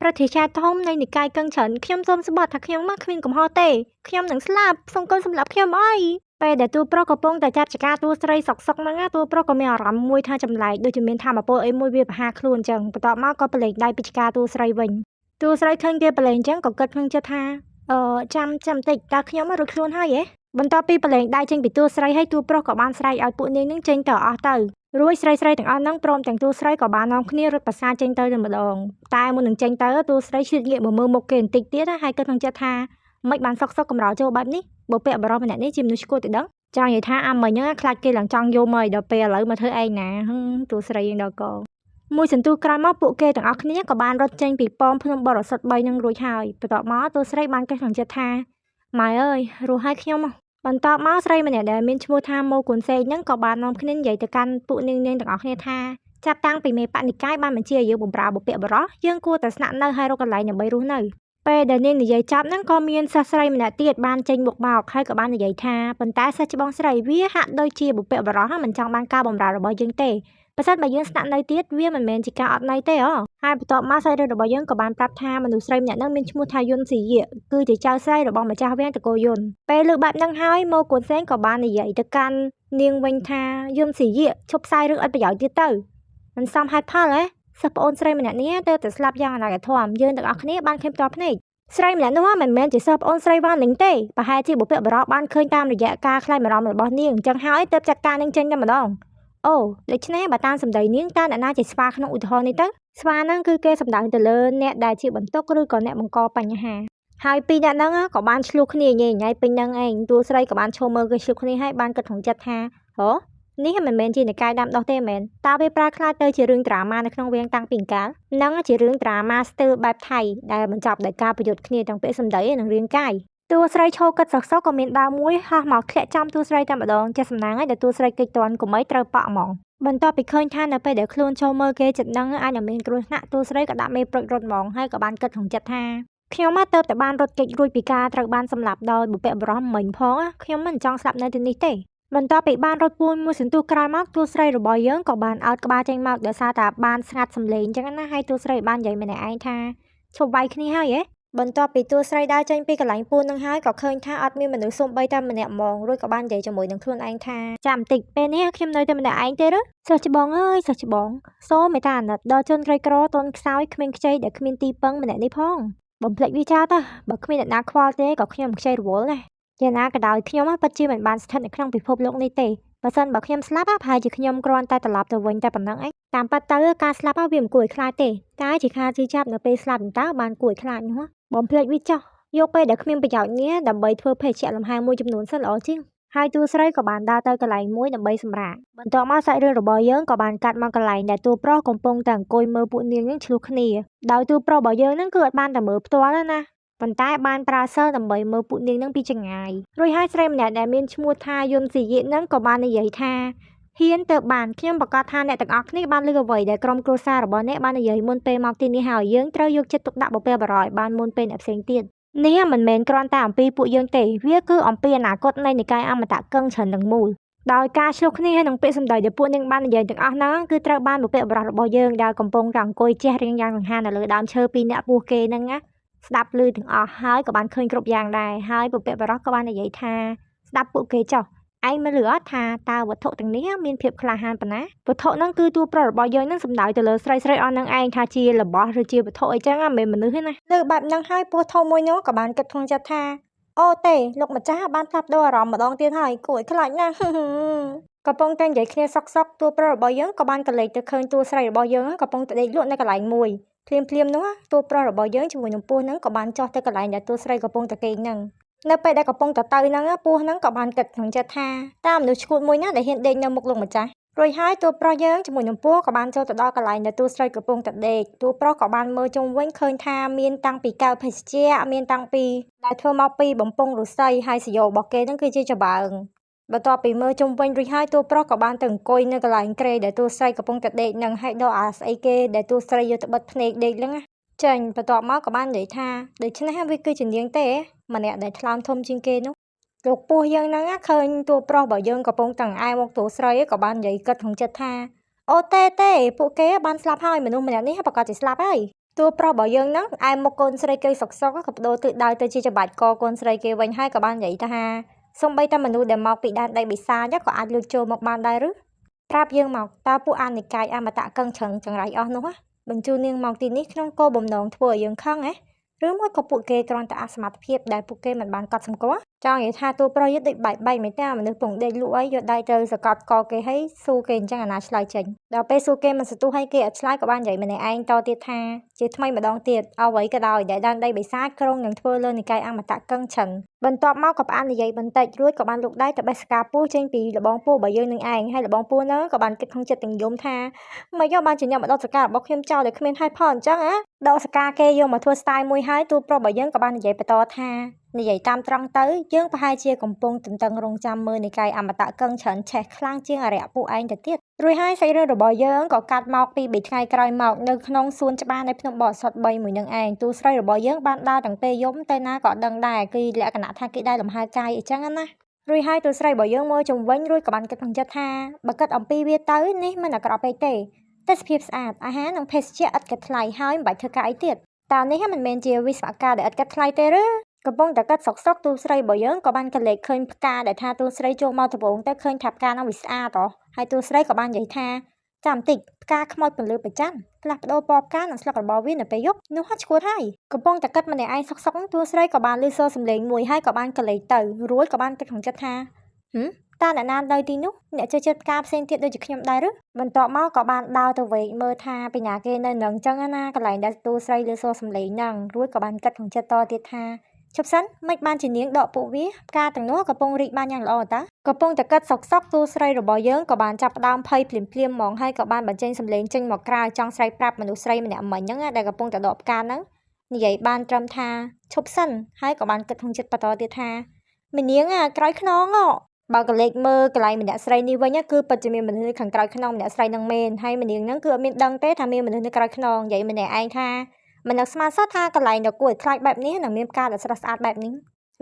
ប្រតិឆាធំនៃនិកាយកឹងច្រើនខ្ញុំសូមស្បត់ថាខ្ញុំមកគ្មានកំហុសទេខ្ញុំនឹងស្លាប់សូមកូនសម្លាប់ខ្ញុំអីពេលដែលតួប្រុសកំពុងតែចាប់ចកាតួស្រីសុកសុកហ្នឹងតួប្រុសក៏មានអារម្មណ៍មួយថាចម្លែកដូចជាមានធម៌ពលអីមួយវាប្រហាខ្លួនអញ្ចឹងបន្ទាប់មកក៏ប្រឡែងដៃពីចកាតួស្រីវិញតួស្រីឃើញគេប្រឡែងអញ្ចឹងក៏គិតក្នុងចិត្តថាចាំចាំតិចតើខ្ញុំរួចខ្លួនហើយហ៎បន្ទាប់ពីប្រឡែងដៃចេញពីតួស្រីហើយតួប្រុសក៏បានស្រែកឲ្យពួកនាងនឹងចេញទៅអស់ទៅរួចស្រីស្រីទាំងអស់ហ្នឹងព្រមទាំងតួស្រីក៏បាននាំគ្នារត់ប្រសាចេញទៅតែម្ដងតែមុននឹងចេញទៅតួស្រីឆ្លៀតងាកមកមើលមុខគេបន្តិចទៀតហើយគិតក្នុងចិត្តថាមិនបានសុកសុកកម្រោចូលបែបនេះបើពាក់បរិសម្នាក់នេះជាមនុស្សឈួតទៅដឹងចង់និយាយថាអាមិញហ្នឹងខ្លាចគេឡើងចង់យកមកដល់ពេលឥឡូវមកធ្វើឯងណាតួស្រីយើងដល់កមួយសន្ទុះក្រោយមកពួកគេទាំងអស់គ្នាក៏បានរត់ចេញពីប៉មភ្នំបរិសុទ្ធ3នឹងរួចហើយបន្ទាប់មកតួស្រីបានគិតក្នុងចិត្តថាម៉ែអើយរស់ហើយខ្ញុំបន្ទាប់មកស្រីម្នាក់ដែលមានឈ្មោះថាម៉ូគុនសេងហ្នឹងក៏បាននាំគ្នានិយាយទៅកាន់ពួកនាងនាងទាំងអស់គ្នាថាចាប់តាំងពីមេបនិកាយបានបញ្ជាឲ្យយើងបម្រើបុព្វបុរសយើងគួរតែស្នាក់នៅហើយរកកន្លែងដើម្បីរស់នៅពេលដែលនាងនិយាយចប់ហ្នឹងក៏មានសិស្សស្រីម្នាក់ទៀតបានចេញមុខមកហើយក៏បាននិយាយថាប៉ុន្តែសិស្សច្បងស្រីវាហាក់ដូចជាបុព្វបុរសមិនចង់បានការបម្រើរបស់យើងទេបើសិនបើយើងស្នាក់នៅទៀតវាមិនមែនជាការអត់ន័យទេហើយបន្ទាប់មកសាច់រឿងរបស់យើងក៏បានប្រាប់ថាមនុស្សស្រីម្នាក់ហ្នឹងមានឈ្មោះថាយុនស៊ីយៈគឺជាចៅស្រីរបស់ម្ចាស់វាំងតកូលយុនពេលលើកបែបហ្នឹងហើយម៉ូគុនសេងក៏បាននិយាយទៅកាន់នាងវិញថាយុនស៊ីយៈឈប់ផ្សាយរឿងឥតប្រយោជន៍ទៀតទៅមិនសមហេតុផលហ៎សិស្សប្អូនស្រីម្នាក់នេះទៅតែស្លាប់យ៉ាងអនាគធម៌យើងទាំងអស់គ្នាបានឃើញផ្ទាល់ភ្នែក ស្រីម្នាក់នោះមិនមែនជាសិស្សប្អូនស្រីវ៉ានីងទេប្រហែលជាបុព្វបុរសបានឃើញតាមរយៈការក្លែងបន្លំរបស់នាងអញ្ចឹងហើយទើបចាត់ការនាងចេញតែម្ដងអូដូច្នេះបើតាមសម្ដីនាងតើអ្នកណាជាស្វាក្នុងឧទាហរណ៍នេះទៅស្វាហ្នឹងគឺគេសំដៅទៅលើអ្នកដែលជាបន្ទុកឬក៏អ្នកបង្កបញ្ហាហើយពីរអ្នកហ្នឹងក៏បានឆ្លោះគ្នាញ៉ៃញ៉ៃពេញហ្នឹងឯងតួស្រីក៏បានឈរមើលគេឆ្លោះគ្នាហើយបានគិតក្នុងចិត្តថាហ៎នេះមិនមែនជានិកាយដាំដុះទេមែនតើវាប្រែក្លាយទៅជារឿងដ្រាម៉ានៅក្នុងវៀងតាំងពីកាលហ្នឹងជារឿងដ្រាម៉ាស្ទើរបែបថៃដែលបញ្ចប់ដោយការប្រយុទ្ធគ្នាទាំងពាក្យសម្ដីនិងរាងកាយតួស្រីឈរគិតសក់ៗក៏មានដាវមួយហោះមកធ្លាក់ចំតួស្រីតែម្ដងចេះសំណាងហើយដែលតួស្រីគេចទាន់កុំអីត្រូវប៉ក់ហ្មងបន្ទាប់ពីឃើញថានៅពេលដែលខ្លួនចូលមើលគេចិត្តហ្នឹងអាចនឹងមានគ្រោះថ្នាក់តួស្រីក៏ដាក់មេប្រុចរត់ហ្មងហើយក៏បានគិតក្នុងចិត្តថាខ្ញុំមកទៅតែបានរត់គេចរួចពីការត្រូវបានសម្លាប់ដោយបុព្វបុរសមិញផងខ្ញុំមិនចង់ស្លាប់នៅទីនេះទេបន្ទាប់ពីបានរត់ពួនមួយសន្ទុះក្រោយមកតួស្រីរបស់យើងក៏បានអោតក្បាលចេញមកដោយសារតែបានស្ងាត់សំឡេងអញ្ចឹងណាហើយតួស្រីបាននិយាយម្នាក់ឯងថាឈប់វាយគ្នាហើយហ៎បន្ទាប់ពីតួស្រីដើរចេញពីកន្លែងពួននឹងហើយក៏ឃើញថាអត់មានមនុស្សសូម្បីតែម្នាក់ហ្មងរួចក៏បាននិយាយជាមួយនឹងខ្លួនឯងថាចាំបន្តិចពេលនេះខ្ញុំនៅតែម្នាក់ឯងទេឬសិស្សច្បងអើយសិស្សច្បងសូមមេត្តាអាណិតដល់ជនក្រីក្រទន់ខ្សោយគ្មានខ្ចីដែលគ្មានទីពឹងម្នាក់នេះផងបំភ្លេចវាចោលទៅបើគ្មានអ្នកណាខ្វល់ទេក៏ខ្ញុំខ្ចីរវល់ដែរយ៉ាងណាក៏ដោយខ្ញុំពិតជាមិនបានស្ថិតនៅក្នុងពិភពលោកនេះទេបើសិនបើខ្ញុំស្លាប់ប្រហែលជាខ្ញុំគ្រាន់តែត្រឡប់ទៅវិញតែប៉ុណ្ណឹងឯងតាមពិតទៅការស្លាប់វាមិនគួរឲ្យខ្លាចទេតែជាការជឿចាប់នៅពេលស្លាប់តើបានគួរឲ្យខ្លាចនោះបំភ្លេចវាចោះយកពេលដែលគ្មានប្រយោជន៍នេះដើម្បីធ្វើភេសជ្ជៈលំហែមួយចំនួនសិនល្អជាងហើយតួស្រីក៏បានដើរទៅកន្លែងមួយដើម្បីសម្រាកបន្ទាប់មកសាច់រឿងរបស់យើងក៏បានកាត់មកកន្លែងដែលតួប្រុសកំពុងតែអង្គុយមើលពួកនាងនឹងឆ្លោះគ្នាដោយតួប្រុសរបស់យើងនឹងគឺអត់បានតែមើលផ្ទាល់ទេណាប៉ុន្តែបានប្រើសិលដើម្បីមើលពួកនាងនឹងពីចម្ងាយរួចហើយស្រីម្នាក់ដែលមានឈ្មោះថាយុនស៊ីយិនឹងក៏បាននិយាយថាហ៊ានទៅបានខ្ញុំប្រកាសថាអ្នកទាំងអស់គ្នាបានលើកអ្វីដែលក្រុមគ្រួសាររបស់អ្នកបាននិយាយមុនពេលមកទីនេះហើយយើងត្រូវយកចិត្តទុកដាក់បុព្វបុរសឲ្យបានមុនពេលអ្នកផ្សេងទៀតនេះមិនមែនគ្រាន់តែអំពីពួកយើងទេវាគឺអំពីអនាគតនៃនិកាយអមតៈកឹងច្រើនទាំងមូលដោយការឆ្លោះគ្នានិងពាក្យសម្ដីដែលពួកនាងបាននិយាយទាំងអស់ហ្នឹងគឺត្រូវបានបុព្វបុរសរបស់យើងដែលកំពុងតែអង្គុយជះរាងយ៉ាងសង្ហានៅលើដើមឈើពីរនាក់ពោះគេហ្នឹងណាស្ដាប់ឮទាំងអស់ហើយក៏បានឃើញគ្រប់យ៉ាងដែរហើយបុព្វបុរសក៏បាននិយាយថាស្ដាប់ពួកគេចុះឯងមិនឮអត់ថាតើវត្ថុទាំងនេះមានភាពក្លាហានប៉ុណ្ណាវត្ថុហ្នឹងគឺតួប្រុសរបស់យើងហ្នឹងសំដៅទៅលើស្រីស្រីអស់ហ្នឹងឯងថាជារបស់ឬជាវត្ថុអីចឹងមិនមែនមនុស្សទេណាលើបែបហ្នឹងហើយពោះធំមួយនោះក៏បានគិតក្នុងចិត្តថាអូទេលោកម្ចាស់បានផ្លាស់ប្ដូរអារម្មណ៍ម្ដងទៀតហើយគួរឲ្យខ្លាចណាស់កំពុងតែនិយាយគ្នាសុកសុកតួប្រុសរបស់យើងក៏បានកលេចទៅឃើញតួស្រីរបស់យើងកំពុងតែដេកលក់នៅកន្លែងមួយភ្លាមភ្លាមនោះតួប្រុសរបស់យើងជាមួយនឹងពស់ហ្នឹងក៏បានចុះទៅកន្លែងដែលតួស្រីកំពុងតែគេងហ្នឹងនៅពេលដែលកំពុងតែទៅហ្នឹងពស់ហ្នឹងក៏បានគិតក្នុងចិត្តថាតើមនុស្សឈួតមួយណាដែលហ៊ានដេកនៅមុខលោកម្ចាស់រួចហើយតួប្រុសយើងជាមួយនឹងពស់ក៏បានចូលទៅដល់កន្លែងដែលតួស្រីកំពុងតែដេកតួប្រុសក៏បានមើលជុំវិញឃើញថាមានតាំងពីកែវភេសជ្ជៈមានតាំងពីដែលធ្វើមកពីបំពង់ឫស្សីហើយសយោរបស់គេហ្នឹងគឺជាច្បើងបន្ទាប់ពីមើលជុំវិញរួចហើយតួប្រុសក៏បានទៅអង្គុយនៅកន្លែងគ្រែដែលតួស្រីកំពុងតែដេកហ្នឹងហើយដកអាស្អីគេដែលតួស្រីយកទៅបិទភ្នែកដេកហ្នឹងចេញបន្ទាប់មកក៏បាននិយាយថាដូច្នេះវាគឺជានាងទេម្នាក់ដែលថ្លើមធំជាងគេនោះលោកពស់យើងហ្នឹងឃើញតួប្រុសរបស់យើងកំពុងតែអែមកតួស្រីក៏បាននិយាយគិតក្នុងចិត្តថាអូទេទេពួកគេបានស្លាប់ហើយមនុស្សម្នាក់នេះប្រកាសជាស្លាប់ហើយតួប្រុសរបស់យើងហ្នឹងអែមកកូនស្រីគេសុកសុកក៏បដូរទិសដៅទៅជាច្បាច់កកូនស្រីគេវិញហើយក៏បាននិយាយថាសូម្បីតែមនុស្សដែលមកពីដែនដីបិសាចក៏អាចលួចចូលមកបានដែរឬប្រាប់យើងមកតើពួកអនិកាយអមតៈកឹងឆឹងចង្រៃអស់នោះបញ្ជូននាងមកទីនេះក្នុងគោលបំណងធ្វើឲ្យយើងខឹងហ៎ឬមួយក៏ពួកគេគ្រាន់តែអសមត្ថភាពដែលពួកគេមិនបានកត់សម្គាល់ចង់និយាយថាតួប្រុសយើងដូចបែកបែកមែនទេមនុស្សពងដេកលក់អីយកដៃទៅសកត់កគេហើយស៊ូគេអញ្ចឹងអាណាឆ្លើយចេញដល់ពេលស៊ូគេមិនសន្ទុះឲ្យគេអត់ឆ្លើយក៏បាននិយាយម្នាក់ឯងតទៀតថាជាថ្មីម្ដងទៀតអ្វីក៏ដោយដែលដែនដីបិសាចក្រុងនឹងធ្វើលើនិកាយអមតៈកឹងឆិនបន្ទាប់មកក៏ផ្អាននិយាយបន្តិចរួចក៏បានលូកដៃទៅបេះស្កាពស់ចេញពីលបងពស់របស់យើងនឹងឯងហើយលបងពស់ហ្នឹងក៏បានគិតក្នុងចិត្តទាំងយំថាមិនយកបានជាអ្នកមកដកសការបស់ខ្ញុំចោលដែលគ្មានហេតុផលអញ្ចឹងហ៎ដកសកាគេយកមកធ្វើ style មួយហើយតួប្រុសរបស់យើងក៏បាននិយាយបន្តថានិយាយតាមត្រង់ទៅយើងប្រហែលជាកំពុងទន្ទឹងរង់ចាំមើលនិកាយអមតៈកឹងច្រើនឆេះខ្លាំងជាងអរិយពួកឯងទៅទៀតរួចហើយសាច់រឿងរបស់យើងក៏កាត់មកពី3ថ្ងៃក្រោយមកនៅក្នុងសួនច្បារនៃភ្នំបរិសុទ្ធ3មួយនឹងឯងតួស្រីរបស់យើងបានដើរតាំងពេលយំទៅណាក៏ដឹងដែរគឺលក្ខណៈថាគេដែរលំហែកាយអីចឹងណារួចហើយតួស្រីរបស់យើងមើលជុំវិញរួចក៏បានគិតក្នុងចិត្តថាបើគិតអំពីវាទៅនេះមិនអាក្រក់ពេកទេទេសភាពស្អាតអាហារនិងភេសជ្ជៈឥតគិតថ្លៃហើយមិនបាច់ធ្វើការអីទៀតតើនេះមិនមែនជាវិស្វករដែលឥតគិតថ្លៃទេឬកំពុងតែគិតសុកសុកតួស្រីរបស់យើងក៏បានកលេចឃើញផ្កាដែលថាតួស្រីចូលមកដំបូងទៅឃើញថាផ្កានោះវាស្អាតហ៎ហើយតួស្រីក៏បាននិយាយថា ចាំបន្តិចផ្កាខ្មោចពន្លឺប្រច័នផ្លាស់ប្ដូរពណ៌ផ្កានិងស្លឹករបស់វានៅពេលយប់នោះហត់ឈួតហើយកំពុងតែគិតម្នាក់ឯងសុកសុកតួស្រីក៏បានឮសូរសំឡេងមួយហើយក៏បានកលេចទៅរួចក៏បានគិតក្នុងចិត្តថាហឹមតើអ្នកណានៅទីនោះអ្នកចូលចិត្តផ្កាផ្សេងទៀតដូចជាខ្ញុំដែរឬបន្ទាប់មកក៏បានដើរទៅវែកមើលថាពីណាគេនៅនឹងចឹងណាកន្លែងដែលតួស្រីឮសូរសំឡេងហ្នឹងរួចក៏បានគិតក្នុងចិត្តតទៀតថាឈប់សិនមិនបានជានាងដកពួកវាផ្កាទាំងនោះកំពុងរីកបានយ៉ាងល្អតាកំពុងតែគិតសុកសុកតួស្រីរបស់យើងក៏បានចាប់ផ្ដើមភ័យភ្លាមភ្លាមហ្មងហើយក៏បានបញ្ចេញសំឡេងចេញមកក្រៅចង់ស្រែកប្រាប់មនុស្សស្រីម្នាក់មិញហ្នឹងដែលកំពុងតែដកផ្កាហ្នឹងនិយាយបានត្រឹមថាឈប់សិនហើយក៏បានគិតក្នុងចិត្តបន្តទៀតថាម្នាងអាក្រោយខ្នងបើកលេចមើលកន្លែងម្នាក់ស្រីនេះវិញគឺពិតជាមានមនុស្សនៅខាងក្រោយខ្នងម្នាក់ស្រីនឹងមែនហើយម្នាងហ្នឹងគឺអត់មានដឹងទេថាមានមនុស្សនៅក្រោយខ្នងនិយាយម្នាក់ឯងថាមិននឹកស្មានសោះថាកន្លែងដ៏គួរឲ្យខ្លាចបែបនេះនឹងមានផ្កាដ៏ស្រស់ស្អាតបែបនេះ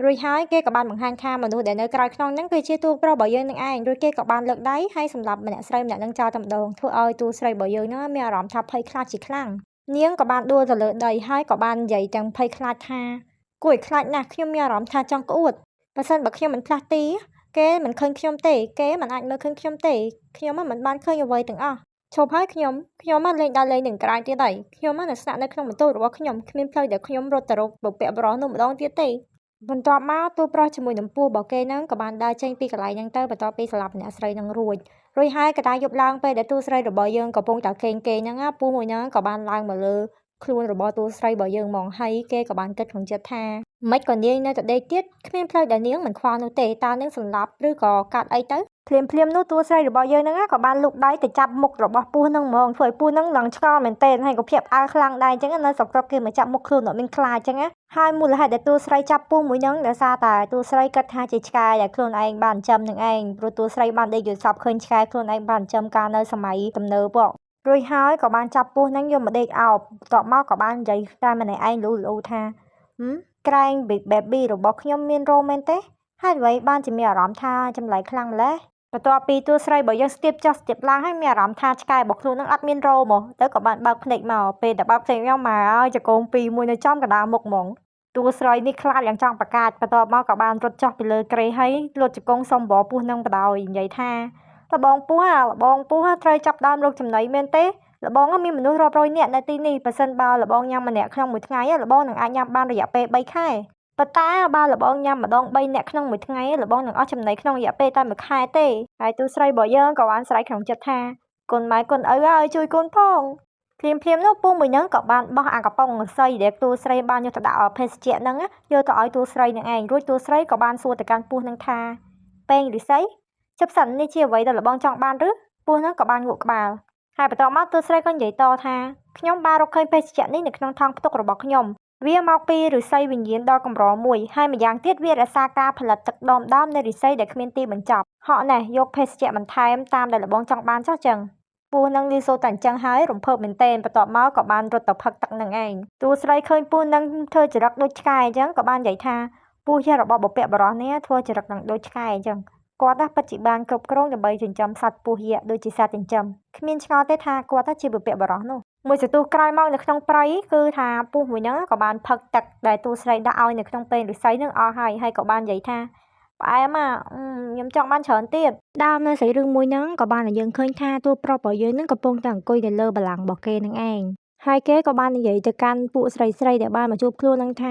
រួចហើយគេក៏បានបង្ហាញថាមនុស្សដែលនៅក្រោយខ្នងហ្នឹងគឺជាតួប្រុសរបស់យើងនឹងឯងរួចគេក៏បានលើកដៃហើយសម្លាប់ម្នាក់ស្រីម្នាក់ហ្នឹងចោលតែម្ដងធ្វើឲ្យតួស្រីរបស់យើងហ្នឹងមានអារម្មណ៍ថាភ័យខ្លាចជាខ្លាំងនាងក៏បានដួលទៅលើដីហើយក៏បាននិយាយទាំងភ័យខ្លាចថាគួរឲ្យខ្លាចណាស់ខ្ញុំមានអារម្មណ៍ថាចង់ក្អួតបើសិនបើខ្ញុំមិនផ្លាស់ទីគេមិនឃើញខ្ញុំទេគេមិនអាចមើលឃើញខ្ញុំទេខ្ញុំមិនបានឃើញអ្វីទាំងអស់ឈប់ហើយខ្ញុំខ្ញុំមកលេងដើរលេងនឹងក្រៅទៀតហើយខ្ញុំនៅស្នាក់នៅក្នុងបន្ទប់របស់ខ្ញុំគ្មានផ្លូវដែលខ្ញុំរត់ទៅរកបុព្វបុរសនោះម្ដងទៀតទេបន្ទាប់មកតួប្រុសជាមួយនឹងពស់របស់គេហ្នឹងក៏បានដើរចេញពីកន្លែងហ្នឹងទៅបន្ទាប់ពីសម្លាប់អ្នកស្រីហ្នឹងរួចរួចហើយកតាយប់ឡើងពេលដែលតួស្រីរបស់យើងកំពុងតែគេងគេងហ្នឹងពស់មួយហ្នឹងក៏បានឡើងមកលើខ្លួនរបស់តួស្រីរបស់យើងហ្មងហើយគេក៏បានគិតក្នុងចិត្តថាមិនក៏នាងនៅតែដេកទៀតគ្មានផ្លូវដែលនាងមិនខ្វល់នោះទេតើនាងសម្លាប់ឬក៏កាត់អីទៅភ្លាមភ្លាមនោះតួស្រីរបស់យើងហ្នឹងក៏បានលូកដៃទៅចាប់មុខរបស់ពស់ហ្នឹងហ្មងធ្វើឲ្យពស់ហ្នឹងឡើងឆ្ងល់មែនទែនហើយក៏ភ្ញាក់ផ្អើលខ្លាំងដែរអញ្ចឹងនៅស្រុកគេមកចាប់មុខខ្លួនអត់មានខ្លាចអញ្ចឹងណាហើយមូលហេតុដែលតួស្រីចាប់ពស់មួយហ្នឹងដោយសារតែតួស្រីគិតថាជាឆ្កែដែលខ្លួនឯងបានចិញ្ចឹមនឹងឯងព្រោះតួស្រីបានដេកយល់សប្តិឃើញឆ្កែខ្លួនឯងបានចិញ្ចឹមកាលនៅសម័យទំនើបរួចហើយក៏បានចាប់ពស់ហ្នឹងយកមកដេកអោបបន្ទាប់មកក៏បាននិយាយតែម្នាក់ឯងលូលូថាក្រែង Big Baby របស់ខ្ញុំមានរោមមែនទេហើយអ្វីបានជាមានអារម្មណ៍ថាចម្លែកខ្លាំងម្ល៉េះបន្ទាប់ពីតួស្រីរបស់យើងស្ទាបចុះស្ទាបឡើងហើយមានអារម្មណ៍ថាឆ្កែរបស់ខ្លួននឹងអត់មានរោមទៅក៏បានបើកភ្នែកមកពេលដែលបើកភ្នែកមកមកហើយចកងពីរមួយនៅចំកណ្ដាលមុខហ្មងតួស្រីនេះខ្លាចយ៉ាងចង់ប្រកាសបន្ទាប់មកក៏បានរត់ចុះពីលើគ្រែហើយលុតជង្គង់សុំបរពោះនឹងបដ ாய் និយាយថាលបងពោះអាលបងពោះត្រូវចាប់ដើមរកចំណីមែនទេលបងមានមនុស្សរាប់រយនាក់នៅទីនេះប៉ះសិនបើលបងញ៉ាំម្នាក់ក្នុងមួយថ្ងៃលបងនឹងអាចញ៉ាំបានរយៈពេល3ខែប៉ុន្តែបើលបងញ៉ាំម្ដង3នាក់ក្នុងមួយថ្ងៃលបងនឹងអស់ចំណីក្នុងរយៈពេលតែមួយខែទេហើយទូស្រីរបស់យើងក៏បានស្រែកក្នុងចិត្តថាគុណម៉ែគុណឪហើយជួយគុណផងភ្លាមភ្លាមនោះពូមួយហ្នឹងក៏បានបោះអាកំប៉ុងឫស្សីដែលតួស្រីបានយកទៅដាក់ភេសជ្ជៈហ្នឹងយកទៅឲ្យតួស្រីនឹងឯងរួចតួស្រីក៏បានសួរទៅកាន់ពស់ហ្នឹងថាពេងឫស្សីជប់សិននេះជាអ្វីដែលលបងចង់បានឬពស់ហ្នឹងក៏បានងក់ក្បាលហើយបន្ទាប់មកតួស្រីក៏និយាយតថាខ្ញុំបានរកឃើញភេសជ្ជៈនេះនៅក្នុងថង់ផ្ទុករបស់ខ្ញុំវាមកពីឫស្សីវិញ្ញាណដ៏កម្រមួយហើយម្យ៉ាងទៀតវារក្សាការផលិតទឹកដមដើមនៃឫស្សីដែលគ្មានទីបញ្ចប់ហក់ណែះយកភេសជ្ជៈបន្ថែមតាមដែលលបងចង់បានចុះចឹងពស់នឹងលីសូតែអញ្ចឹងហើយរំភើបមែនទែនបន្ទាប់មកក៏បានរត់ទៅផឹកទឹកនឹងឯងតួស្រីឃើញពស់នឹងធ្វើចរិតដូចឆ្កែអញ្ចឹងក៏បាននិយាយថាពស់ជារបស់បុព្វបុរសនេះធ្វើចរិតនឹងដូចឆ្កែអញ្ចឹងគាត់ណាពិតជាបានគ្រប់គ្រងដើម្បីចិញ្ចឹមសត្វពស់យក្សដូចជាសត្វចិញ្ចឹមគ្មានឆ្ងល់ទេថាគាត់ជាបុព្វបុរសនោះមួយសន្ទុះក្រោយមកនៅក្នុងព្រៃគឺថាពស់មួយហ្នឹងក៏បានផឹកទឹកដែលតួស្រីដាក់ឲ្យនៅក្នុងពែងឫស្សីហ្នឹងអស់ហើយហើយក៏បាននិយាយថាផ្អែមខ្ញុំចង់បានច្រើនទៀតដើមនៅសាច់រឿងមួយហ្នឹងក៏បានឲ្យយើងឃើញថាតួប្រុសរបស់យើងហ្នឹងកំពុងតែអង្គុយនៅលើបល្ល័ង្ករបស់គេនឹងឯងហើយគេក៏បាននិយាយទៅកាន់ពួកស្រីស្រីដែលបានមកជួបខ្លួនហ្នឹងថ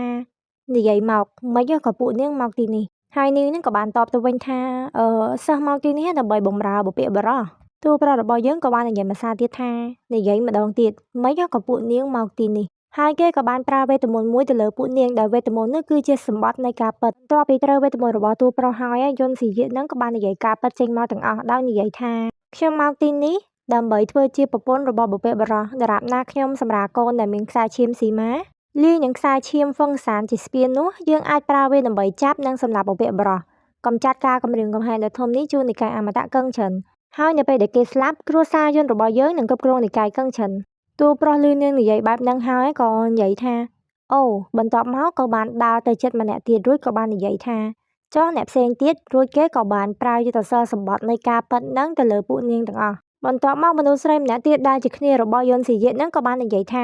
ានិយាយមកមិនក៏ពួកនាងមកទីនេះហើយនាងហ្នឹងក៏បានតបទៅវិញថាអឺសិស្សមកទីនេះដើម្បីបម្រើបុព្វបុរសតួប្រុសរបស់យើងក៏បាននិយាយមួយសារទៀតថានិយាយម្ដងទៀតមិនក៏ពួកនាងមកទីនេះហើយគេក៏បានប្រើវេទមន្តមួយទៅលើពួកនាងដែលវេទមន្តនោះគឺជាសម្បត្តិនៃការពិតបន្ទាប់ពីត្រូវវេទមន្តរបស់តួប្រុសហើយយុនស៊ីយៈនឹងក៏បាននិយាយការពិតចេញមកទាំងអស់ដោយនិយាយថាខ្ញុំមកទីនេះដើម្បីធ្វើជាប្រពន្ធរបស់បុព្វបុរសដរាបណាខ្ញុំសម្រាលកូនដែលមានខ្សែឈាមស៊ីម៉ាលាយនឹងខ្សែឈាមហ្វឹងសានជាស្ពាននោះយើងអាចប្រើវាដើម្បីចាប់និងសម្លាប់បុព្វបុរសកម្ចាត់ការគំរាមកំហែងដ៏ធំនេះជូននិកាយអមតៈកឹងฉิនហើយនៅពេលដែលគេស្លាប់គ្រួសារយន្តរបស់យើងនឹងគ្រប់គ្រងនិកាយកឹងฉิនតួប្រុសលឺនាងនិយាយបែបហ្នឹងហើយក៏និយាយថាអូបន្ទាប់មកក៏បានដើរទៅចិត្តម្នាក់ទៀតរួចក៏បាននិយាយថាចុះអ្នកផ្សេងទៀតរួចគេក៏បានប្រើយុទ្ធសាស្ត្រសម្បត្តិនៃការពិតហ្នឹងទៅលើពួកនាងទាំងអស់បន្ទាប់មកមនុស្សស្រីម្នាក់ទៀតដែលជាគ្នារបស់យុនស៊ីយៈហ្នឹងក៏បាននិយាយថ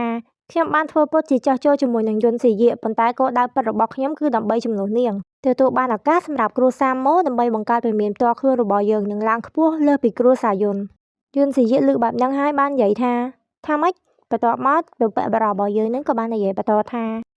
ាខ្ញុំបានធ្វើពុតជាចោះចូលជាមួយនឹងយុនស៊ីយៈប៉ុន្តែគោលដៅពិតរបស់ខ្ញុំគឺដើម្បីជំនួសនាងទទួលបានឱកាសសម្រាប់គ្រួសារម៉ូដើម្បីបង្កើតវិមានផ្ទាល់ខ្លួនរបស់យើងនឹងឡើងខ្ពស់លើសពីគ្រួសារយុន យុនសយិលើកបែបហ្នឹងហើយបាននិយាយថាថាម៉េចបន្ទាប់មកបុព្វបុរសរបស់យើងហ្នឹងក៏បាននិយាយបន្តថា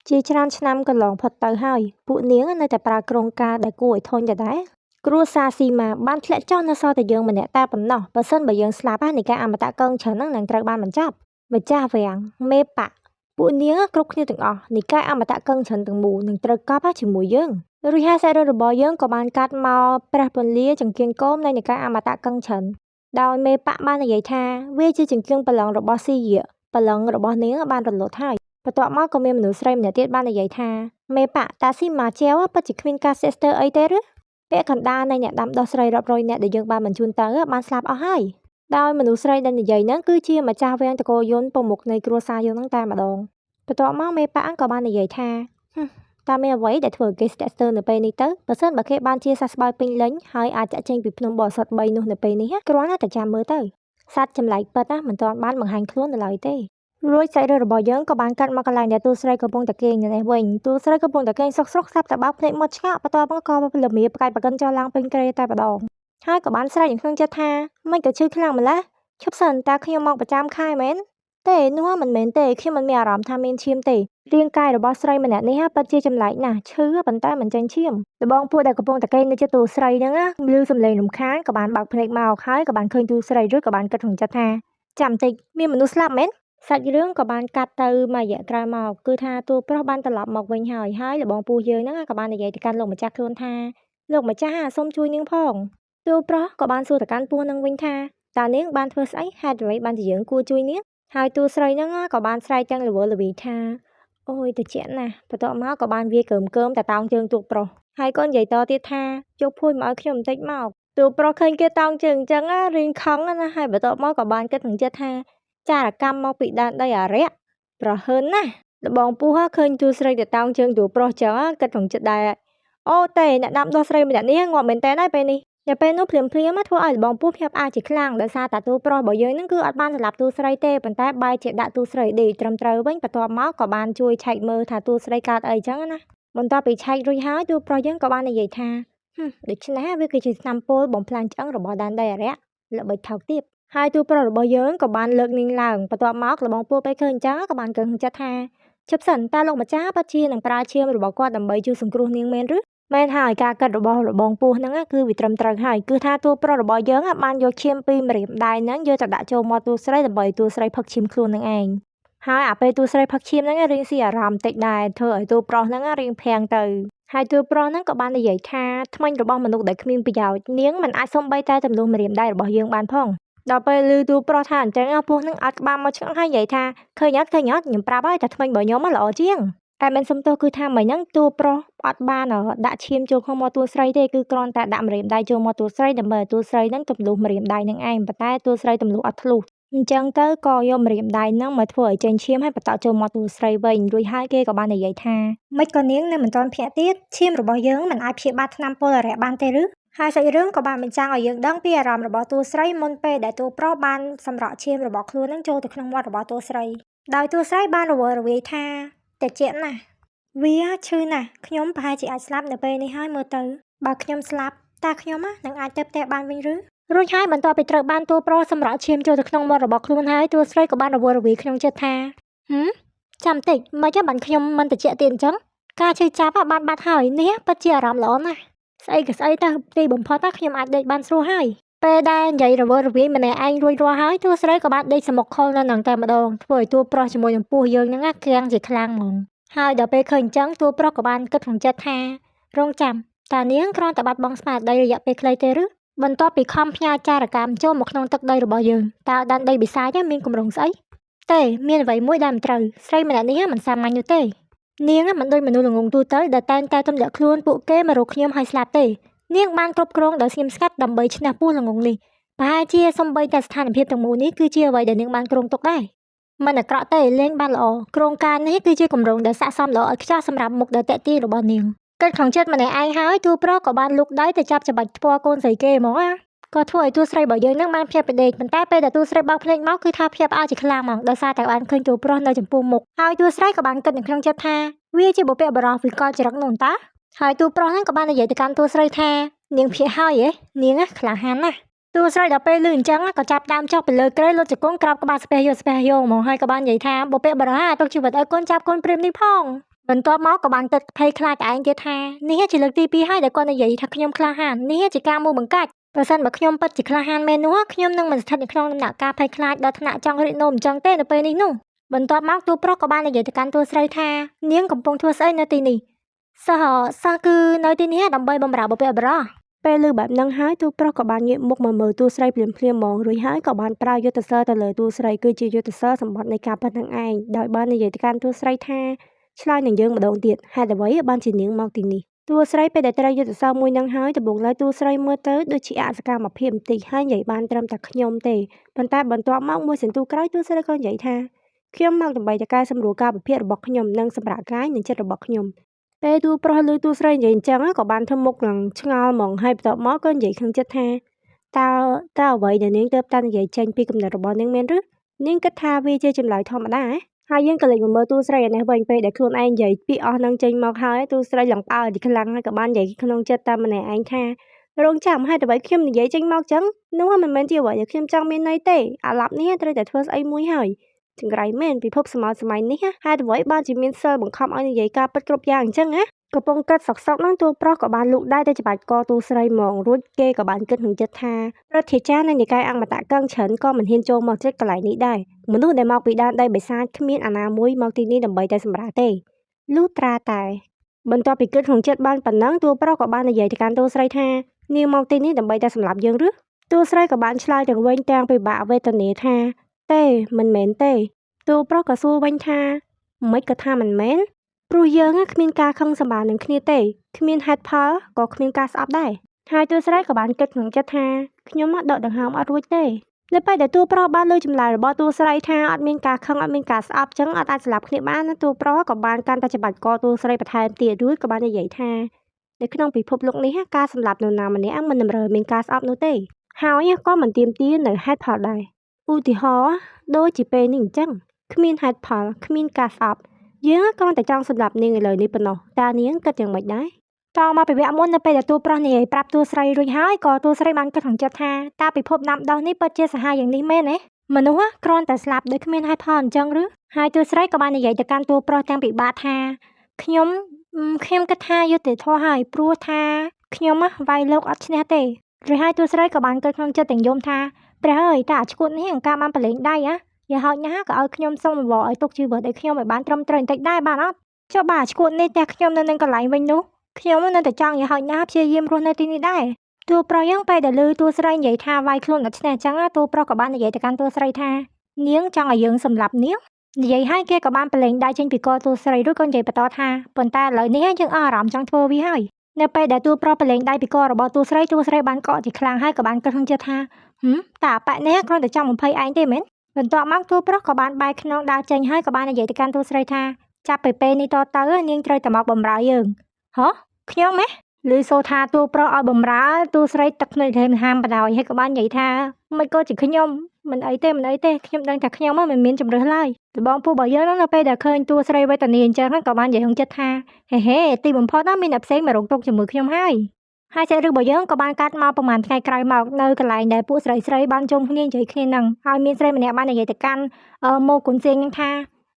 ជាច្រើនឆ្នាំកន្លងផុតទៅហើយពួកនាងនៅតែប្រើគ្រងការដែលគួរឲ្យធុញដដែលគ្រួសារស៊ីម៉ាបានធ្លាក់ចុះនៅសល់តែយើងម្នាក់តែប៉ុណ្ណោះបើសិនបើយើងស្លាប់នៃការអមតៈកងច្រើនហ្នឹងនឹងត្រូវបានបញ្ចប់ម្ចាស់វាំងមេបាក់ពួកនាងគ្រប់គ្នាទាំងអស់និកាយអមតៈកឹងច្រើនទាំងមូលនឹងត្រូវកប់ជាមួយយើងរួចហើយសាច់រឿងរបស់យើងក៏បានកាត់មកព្រះពន្លាចង្គៀងគោមនៃនិកាយអមតៈកឹងច្រើនដោយមេបាក់បាននិយាយថាវាជាចង្គៀងប្រឡងរបស់ស៊ីយៈប្រឡងរបស់នាងបានរលត់ហើយបន្ទាប់មកក៏មានមនុស្សស្រីម្នាក់ទៀតបាននិយាយថាមេបាក់តាស៊ីម៉ាជែវពិតជាគ្មានការសេស្ទើអីទេឬពាក់កណ្ដាលនៃអ្នកដាំដុះស្រីរាប់រយនាក់ដែលយើងបានបញ្ជូនទៅបានស្លាប់អស់ហើយដោយមនុស្សស្រីដែលនិយាយហ្នឹងគឺជាម្ចាស់វាំងតកោយន្តប្រមុខនៃគ្រួសារយើងហ្នឹងតែម្ដងបន្ទាប់មកមេប៉ាក៏បាននិយាយថាតើមានអ្វីដែលធ្វើឲ្យគេស្ទាក់ស្ទើរនៅពេលនេះទៅបើសិនបើគេបានជាសះស្បើយពេញលេញហើយអាចចាក់ចេញពីភ្នំបរិសុទ្ធ3នោះនៅពេលនេះគ្រាន់តែចាំមើលទៅសត្វចម្លែកពិតណាមិនទាន់បានបង្ហាញខ្លួននៅឡើយទេរួចសាច់រឿងរបស់យើងក៏បានកាត់មកកន្លែងដែលតួស្រីកំពុងតែគេងនៅនេះវិញតួស្រីកំពុងតែគេងសុកស្រុកស្រាប់តែបើកភ្នែកមកឆ្ងាក់បន្ទាប់មកក៏លមៀផ្កាយប្រកិនចោលឡើងពេញគ្រែតែម្ដងហើយក៏បានស្រែកនៅក្នុងចិត្តថាមិនក៏ឈឺខ្លាំងម្ល៉េះឈប់សិនតើខ្ញុំមកប្រចាំខែមែនទេនោះមិនមែនទេខ្ញុំមិនមានអារម្មណ៍ថាមានឈាមទេរាងកាយរបស់ស្រីម្នាក់នេះពិតជាចម្លែកណាស់ឈឺប៉ុន្តែមិនចេញឈាមដបងពួកដែលកំពុងតែគេងនៅចិត្តតួស្រីហ្នឹងឮសំឡេងរំខានក៏បានបើកភ្នែកមកហើយក៏បានឃើញតួស្រីរួចក៏បានគិតក្នុងចិត្តថាចាំតិចមានមនុស្សស្លាប់មែនសាច់រឿងក៏បានកាត់ទៅមួយរយៈក្រោយមកគឺថាតួប្រុសបានត្រឡប់មកវិញហើយហើយលបងពស់យើងហ្នឹងក៏បាននិយាយទៅកាន់លោកម្ចាស់ខ្លួនថាលោកម្ចាស់សូមជួយនាងផងតួប្រុសក៏បានសួរទៅកាន់ពស់នឹងវិញថាតើនាងបានធ្វើស្អីហេតុអ្វីបានជាយើងគួរជួយនាងហើយតួស្រីហ្នឹងក៏បានស្រែកទាំងល្វើល្វីថាអូយត្រជាក់ណាស់បន្ទាប់មកក៏បានវាកើមកើមតែតោងជើងតួប្រុសហើយក៏និយាយតទៀតថាយកភួយមកឲ្យខ្ញុំបន្តិចមកតួប្រុសឃើញគេតោងជើងអញ្ចឹងរៀងខឹងណាហើយបន្ទាប់មកក៏បានគិតក្នុងចិត្តថាចារកម្មមកពីដែនដីអារក្សប្រហើនណាស់ដបងពស់ឃើញតួស្រីទៅតោងជើងតួប្រុសចឹងគិតក្នុងចិត្តដែរអូទេអ្នកដាំដុះស្រីម្នាក់នេះងាប់មែនតើហើយពេលនេះនៅពេលនោះភ្លាមភ្លាមធ្វើឲ្យលបងពស់ភ្ញាក់ផ្អើលជាខ្លាំងដោយសារតាតួប្រុសរបស់យើងនឹងគឺអត់បានសម្លាប់តួស្រីទេប៉ុន្តែបែរជាដាក់តួស្រីដេកត្រឹមត្រូវវិញបន្ទាប់មកក៏បានជួយឆែកមើលថាតួស្រីកើតអីចឹងណាបន្ទាប់ពីឆែករួចហើយតួប្រុសយើងក៏បាននិយាយថាដូច្នេះវាគឺជាស្នាមពុលបំផ្លាញឆ្អឹងរបស់ដែនដីអារក្សល្បិចថោកទាបហើយតួប្រុសរបស់យើងក៏បានលើកនាងឡើងបន្ទាប់មកលបងពស់ពេលឃើញអញ្ចឹងក៏បានគឹងចិត្តថាជប់សិនតើលោកម្ចាស់ពិតជានឹងប្រើឈាមរបស់គាត់ដើម្បីជួយសង្គ្រោះនាងមែនឬមែនហើយការកាត់របស់របងពោះហ្នឹងគឺវាត្រឹមត្រូវហើយគឺថាតួប្រុសរបស់យើងបានយកឈាមពីម្រាមដៃហ្នឹងយកទៅដាក់ចូលមាត់តួស្រីដើម្បីតួស្រីផឹកឈាមខ្លួននឹងឯងហើយអាពេលតួស្រីផឹកឈាមហ្នឹងរៀងស៊ីអារម្មណ៍តិចដែរធ្វើឲ្យតួប្រុសហ្នឹងរៀងភាំងទៅហើយតួប្រុសហ្នឹងក៏បាននិយាយថាថ្មិញរបស់មនុស្សដែលគ្មានប្រយោជន៍នាងមិនអាចសំបីតែទម្លុះម្រាមដៃរបស់យើងបានផងដល់ពេលឮតួប្រុសថាអញ្ចឹងពោះហ្នឹងអត់ក្បាលមកឆ្ងល់ហើយនិយាយថាឃើញអត់ឃើញអត់ខ្ញុំប្រាប់ហើយតែថ្មិញរបស់ខ្ញុំល្អជាងតែមិនសុំទោសគឺថាមិញហ្នឹងតួប្រុសអត់បានដាក់ឈាមចូលក្នុងមាត់តួស្រីទេគឺគ្រាន់តែដាក់ម្រាមដៃចូលមាត់តួស្រីដើម្បីឲ្យតួស្រីហ្នឹងទម្លុះម្រាមដៃហ្នឹងឯងប៉ុន្តែតួស្រីទម្លុះអត់ធ្លុះអញ្ចឹងទៅក៏យកម្រាមដៃហ្នឹងមកធ្វើឲ្យចេញឈាមហើយបន្តចូលមាត់តួស្រីវិញរួចហើយគេក៏បាននិយាយថាមិនក៏នាងនៅមិនទាន់ភ្ញាក់ទៀតឈាមរបស់យើងមិនអាចព្យាបាលថ្នាំពុលអារក្សបានទេឬហើយសាច់រឿងក៏បានបញ្ចាំងឲ្យយើងដឹងពីអារម្មណ៍របស់តួស្រីមុនពេលដែលតួប្រុសបានសម្រក់ឈាមរបស់ខ្លួននឹងចូលទៅក្នុងមាត់របស់តួស្រីដោយតួស្រីបានរវើរវាយថាត្រជាក់ណាស់វាឈឺណាស់ខ្ញុំប្រហែលជាអាចស្លាប់នៅពេលនេះហើយមើលទៅបើខ្ញុំស្លាប់តើខ្ញុំនឹងអាចទៅផ្ទះបានវិញឬរួចហើយបន្ទាប់ពីត្រូវបានតួប្រុសសម្រក់ឈាមចូលទៅក្នុងមាត់របស់ខ្លួនហើយតួស្រីក៏បានរវើរវាយក្នុងចិត្តថាហឹមចាំតិចមិនចឹងបានខ្ញុំមិនត្រជាក់ទៀតអញ្ចឹងការឈឺចាប់បានបាត់ហើយនេះពិតជាអារម្មណ៍ល្អណាស់ស្អីក៏ស្អីទៅទីបំផុតខ្ញុំអាចដេកបានស្រួលហើយពេលដែលនិយាយរវើរវាយម្នាក់ឯងរួចរាល់ហើយតួស្រីក៏បានដេកសមុកខុលនៅនឹងតែម្ដងធ្វើឲ្យតួប្រុសជាមួយនឹងពោះយើងហ្នឹងគាំងជាខ្លាំងហ្មងហើយដល់ពេលឃើញអញ្ចឹងតួប្រុសក៏បានគិតក្នុងចិត្តថារងចាំតានាងគ្រាន់តែបាត់បង់ស្មារតីរយៈពេលខ្លីទេឬបន្ទាប់ពីខំផ្ញើចារកម្មចូលមកក្នុងទឹកដីរបស់យើងតើដែនដីបិសាចមានគម្រោងស្អីទេមានអ្វីមួយដែលមិនត្រូវស្រីម្នាក់នេះមិនសាមញ្ញនោះទេនាងមិនដូចមនុស្សល្ងងទូទៅដែលតែងតែទម្លាក់ខ្លួនពួកគេមករកខ្ញុំហើយស្លាប់ទេនាងបានគ្រប់គ្រងដោយស្ងៀមស្ងាត់ដើម្បីឈ្នះពស់ល្ងងនេះប្រហែលជាសំបីតែស្ថានភាពទាំងមូលនេះគឺជាអ្វីដែលនាងបានគ្រោងទុកដែរមិនអាក្រក់ទេលេងបានល្អគ្រោងការនេះគឺជាគម្រោងដែលស័ក្តិសមល្អឥតខ្ចោះសម្រាប់មុខដែលតាក់ទាញរបស់នាងគិតក្នុងចិត្តម្នាក់ឯងហើយតួប្រុសក៏បានលូកដៃទៅចាប់ច្បាច់ថ្ពាល់កូនស្រីគេហ្មងណាក៏ធ្វើឲ្យតួស្រីរបស់យើងនឹងបានភ្ញាក់ពីដេកប៉ុន្តែពេលដែលតួស្រីបើកភ្នែកមកគឺថាភ្ញាក់ផ្អើលជាខ្លាំងហ្មងដោយសារតែបានឃើញតួប្រុសនៅចំពោះមុខហើយតួស្រីក៏បានគិតនៅក្នុងចិត្តថាវាជាបុព្វបុរសវិកលចរិតនោះតាហើយតួប្រុសហ្នឹងក៏បាននិយាយទៅកាន់តួស្រីថានាងភ្ញាក់ហើយហ៎នាងក្លាហានណាស់ តួស្រីដល់ពេលលឺអញ្ចឹងក៏ចាប់ដើមចុះពីលើគ្រែលុតជង្គង់ក្រោបក្បាលស្ពះយកស្ពះយកហ្មងហើយក៏បាននិយាយថាបុព្វបុរសទុកជីវិតឲ្យកូនចាប់កូនព្រាមនេះផងបន្ទាប់មកក៏បានគិតភ័យខ្លាចឯងទៀតថានេះជាលើកទី2ហើយដែលគាត់និយាយថាខ្ញុំក្លាហាននេះជាការមួបង្កាច់ប្រសិនបើខ្ញុំពិតជាក្លាហានមែននោះខ្ញុំនឹងមិនស្ថិតនៅក្នុងដំណាក់កាលភ័យខ្លាចដល់ថ្នាក់ចង់រីកនោមអញ្ចឹងទេនៅពេលនេះនោះបន្ទាប់មកតួប្រុសក៏បាននិយាយទៅកាន់តួស្រីថានាងកំពុងធ្វើស្អីនៅទីនេះសិស្សសិស្សគឺនៅទីនេះដើម្បីបម្រើបុព្វបុរសពេលឮបែបហ្នឹងហើយតួប្រុសក៏បានងាកមុខមកមើលតួស្រីភ្លាមៗហ្មងរួចហើយក៏បានប្រើយុទ្ធសាស្ត្រទៅលើតួស្រីគឺជាយុទ្ធសាស្ត្រសម្បត្តិនៃការពិតនឹងឯងដោយបាននិយាយទៅកាន់តួស្រីថាឆ្លើយនឹងយើងម្ដងទៀតហេតុអ្វីបានជានាងមកទីនេះតួស្រីពេលដែលត្រូវយុទ្ធសាស្ត្រមួយនឹងហើយដំបូងឡើយតួស្រីមើលទៅដូចជាអសកម្មភាពបន្តិចហើយនិយាយបានត្រឹមតែខ្ញុំទេប៉ុន្តែបន្ទាប់មកមួយសន្ទុះក្រោយតួស្រីក៏និយាយថាខ្ញុំមកដើម្បីតែកែសម្រួលការវិភាគរបស់ខ្ញុំនិងសម្រាប់កាយនិងចិត្តរបស់ខ្ញុំពេលតួប្រុសឬតួស្រីនិយាយអញ្ចឹងក៏បានធ្វើមុខឡើងឆ្ងល់ហ្មងហើយបន្ទាប់មកក៏និយាយក្នុងចិត្តថាតើតើអ្វីដែលនាងទើបតែនិយាយចេញពីគំនិតរបស់នាងមែនឬនាងគិតថាវាជាចម្លើយធម្មតាហើយយើងក៏លេចមកមើលតួស្រីឯនេះវិញពេលដែលខ្លួនឯងនិយាយពាក្យអស់នឹងចេញមកហើយតួស្រីឡើងផ្អើលទីខ្លាំងហើយក៏បាននិយាយក្នុងចិត្តតែម្នាក់ឯងថារងចាំហេតុអ្វីខ្ញុំនិយាយចេញមកចឹងនោះមិនមែនជាអ្វីដែលខ្ញុំចង់មានន័យទេអាឡប់នេះត្រូវតែធ្វើស្អីមួយហើយចង្រៃមែនពិភពសម័យសម័យនេះហេតុអ្វីបានជាមានសិលបង្ខំឲ្យនិយាយការពិតគ្រប់យ៉ាងអញ្ចឹងណាកំពុងគិតសុកសុកហ្នឹងតួប្រុសក៏បានលូកដៃទៅច្បាច់កតួស្រីហ្មងរួចគេក៏បានគិតក្នុងចិត្តថាព្រឹទ្ធាចារ្យនៃនិកាយអង្គមតកឹងច្រើនក៏មិនហ៊ានចូលមកជិតកន្លែងនេះដែរមនុស្សដែលមកពីដែនដីបិសាចគ្មានអាណាមួយមកទីនេះដើម្បីតែសម្រាកទេលុះត្រាតែបន្ទាប់ពីគិតក្នុងចិត្តបានប៉ុណ្ណឹងតួប្រុសក៏បាននិយាយទៅកាន់តួស្រីថានាងមកទីនេះដើម្បីតែសម្លាប់យើងឬតួស្រីក៏បានឆ្លើយទៅវិញទាំងពិបាកវេទនាថាទេមិនមែនទេតួប្រុសក៏សួរវិញថាមិនក៏ថាមិនមែនព្រោះយើងគ្មានការខឹងសម្បារនឹងគ្នាទេគ្មានហេតុផលក៏គ្មានការស្អប់ដែរហើយតួស្រីក៏បានគិតក្នុងចិត្តថាខ្ញុំដកដង្ហើមអត់រួចទេនៅពេលដែលតួប្រុសបានលើចម្លើយរបស់តួស្រីថាអត់មានការខឹងអត់មានការស្អប់ចឹងអត់អាចស្លាប់គ្នាបានណាតួប្រុសក៏បានកាន់តែច្បាច់កតួស្រីបន្ថែមទៀតរួចក៏បាននិយាយថានៅក្នុងពិភពលោកនេះការសម្លាប់នរណាម្នាក់មិនតម្រូវមានការស្អប់នោះទេហើយក៏មិនទាមទារនៅហេតុផលដែរឧទាហរណ៍ដូចជាពេលនេះអញ្ចឹងគ្មានហេតុផលគ្មានការស្អប់យើងគ្រាន់តែចង់សម្លាប់នាងឥឡូវនេះប៉ុណ្ណោះតើនាងគិតយ៉ាងម៉េចដែរតមកពីវគ្គមុននៅពេលដែលតួប្រុសនិយាយប្រាប់តួស្រីរួចហើយក៏តួស្រីបានគិតក្នុងចិត្តថាតើពិភពដាំដុះនេះពិតជាសាហាវយ៉ាងនេះមែនទេមនុស្សគ្រាន់តែស្លាប់ដោយគ្មានហេតុផលអញ្ចឹងឬហើយតួស្រីក៏បាននិយាយទៅកាន់តួប្រុសទាំងពិបាកថាខ្ញុំខ្ញុំគិតថាយុត្តិធម៌ហើយព្រោះថាខ្ញុំវាយលោកអត់ឈ្នះទេឬហើយតួស្រីក៏បានគិតក្នុងចិត្តទាំងយំថាព្រះអើយតើអាឈួតនេះអង្ការបានប្រឡែងដៃហ៎យ៉ាងហោចណាស់ក៏ឲ្យខ្ញុំសុំអង្វរឲ្យទុកជីវិតឲ្យខ្ញុំឲ្យបានត្រឹមត្រូវបន្តិចដែរបានអត់ចុះបើអាឈួតនេះតែខ្ញុំនៅនឹងកន្លែងវិញនោះខ្ញុំនៅតែចង់យ៉ាងហោចណាស់ព្យាយាមរស់នៅទីនេះដែរតួប្រុសយ៉ាងពេលដែលឮតួស្រីនិយាយថាវាយខ្លួនអត់ឈ្នះអញ្ចឹងតួប្រុសក៏បាននិយាយទៅកាន់តួស្រីថានាងចង់ឲ្យយើងសម្លាប់នាងនិយាយហើយគេក៏បានប្រឡែងដៃចេញពីកតួស្រីរួចក៏និយាយបន្តថាប៉ុន្តែឥឡូវនេះយើងអស់អារម្មណ៍ចង់ធ្វើវាហើយនៅពេលដែលតួប្រុសប្រឡែងដៃពីករបស់តួស្រីតួស្រីបានកកជាខ្លាំងហើយក៏បានគិតក្នុងចិត្តថាហឹមតើអាប៉ាក់នេះគ្រាន់តែចង់បំភ័យឯងទេមែនបន្ទាប់មកតួប្រុសក៏បានបែរខ្នងដើរចេញហើយក៏បាននិយាយទៅកាន់តួស្រីថាចាប់ពីពេលនេះតទៅនាងត្រូវតែមកបំរើយើងហ៎ខ្ញុំហ៎ឮសូថាតួប្រុសឲ្យបំរើតួស្រីទឹកភ្នែករែមហាមបដ ாய் ហើយក៏បាននិយាយថាមិនក៏ជាខ្ញុំមិនអីទេមិនអីទេខ្ញុំដឹងថាខ្ញុំមិនមានជម្រើសឡើយដបងពូរបស់យើងនៅពេលដែលឃើញតួស្រីវេទនាអញ្ចឹងក៏បាននិយាយក្នុងចិត្តថាហេហេទីបំផុតមានអ្នកផ្សេងមករកទុកជាមួយខ្ញុំហើយហើយសាច់រឿងរបស់យើងក៏បានកាត់មកប្រហែលថ្ងៃក្រោយមកនៅកន្លែងដែលពួកស្រីស្រីបានជុំគ្នានិយាយគ្នានឹងហើយមានស្រីម្នាក់បាននិយាយទៅកាន់ម៉ូគុនសៀងនឹងថ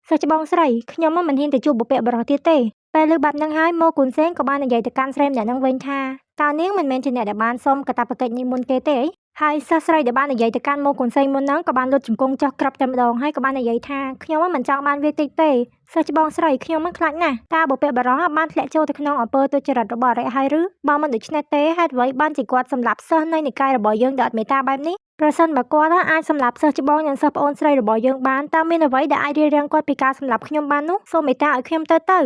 ាសិស្សច្បងស្រីខ្ញុំមិនហ៊ានទៅជួបបុព្វបុរសទៀតទេពេលលើបែបហ្នឹងហើយម៉ូគុនសៀងក៏បាននិយាយទៅកាន់ស្រីម្នាក់ហ្នឹងវិញថាតើនាងមិនមែនជាអ្នកដែលបានសុំកាតព្វកិច្ចនេះមុនគេទេហើយសិស្សស្រីដែលបាននិយាយទៅកាន់ម៉ូគុនសៀងមុនហ្នឹងក៏បានលុតជង្គង់ចុះក្របតែម្ដងហើយក៏បាននិយាយថាខ្ញុំមិនចង់បានវាតិចទេសិស្សច្បងស្រីខ្ញុំមិនខ្លាចណាស់តើបុព្វបុរសបានធ្លាក់ចូលទៅក្នុងអំពើទុច្ចរិតរបស់អរិយហើយឬបើមិនដូច្នេះទេហេតុអ្វីបានជាគាត់សម្លាប់សិស្សនៃនិកាយរបស់យើងដោយអត់មេត្តាបែបនេះប្រសិនបើគាត់អាចសម្លាប់សិស្សច្បងនិងសិស្សប្អូនស្រីរបស់យើងបានតើមានអ្វីដែលអាចរារាំងគាត់ពីការសម្លាប់ខ្ញុំបាននោះសូមមេត្តាឲ្យខ្ញុំទៅទៅ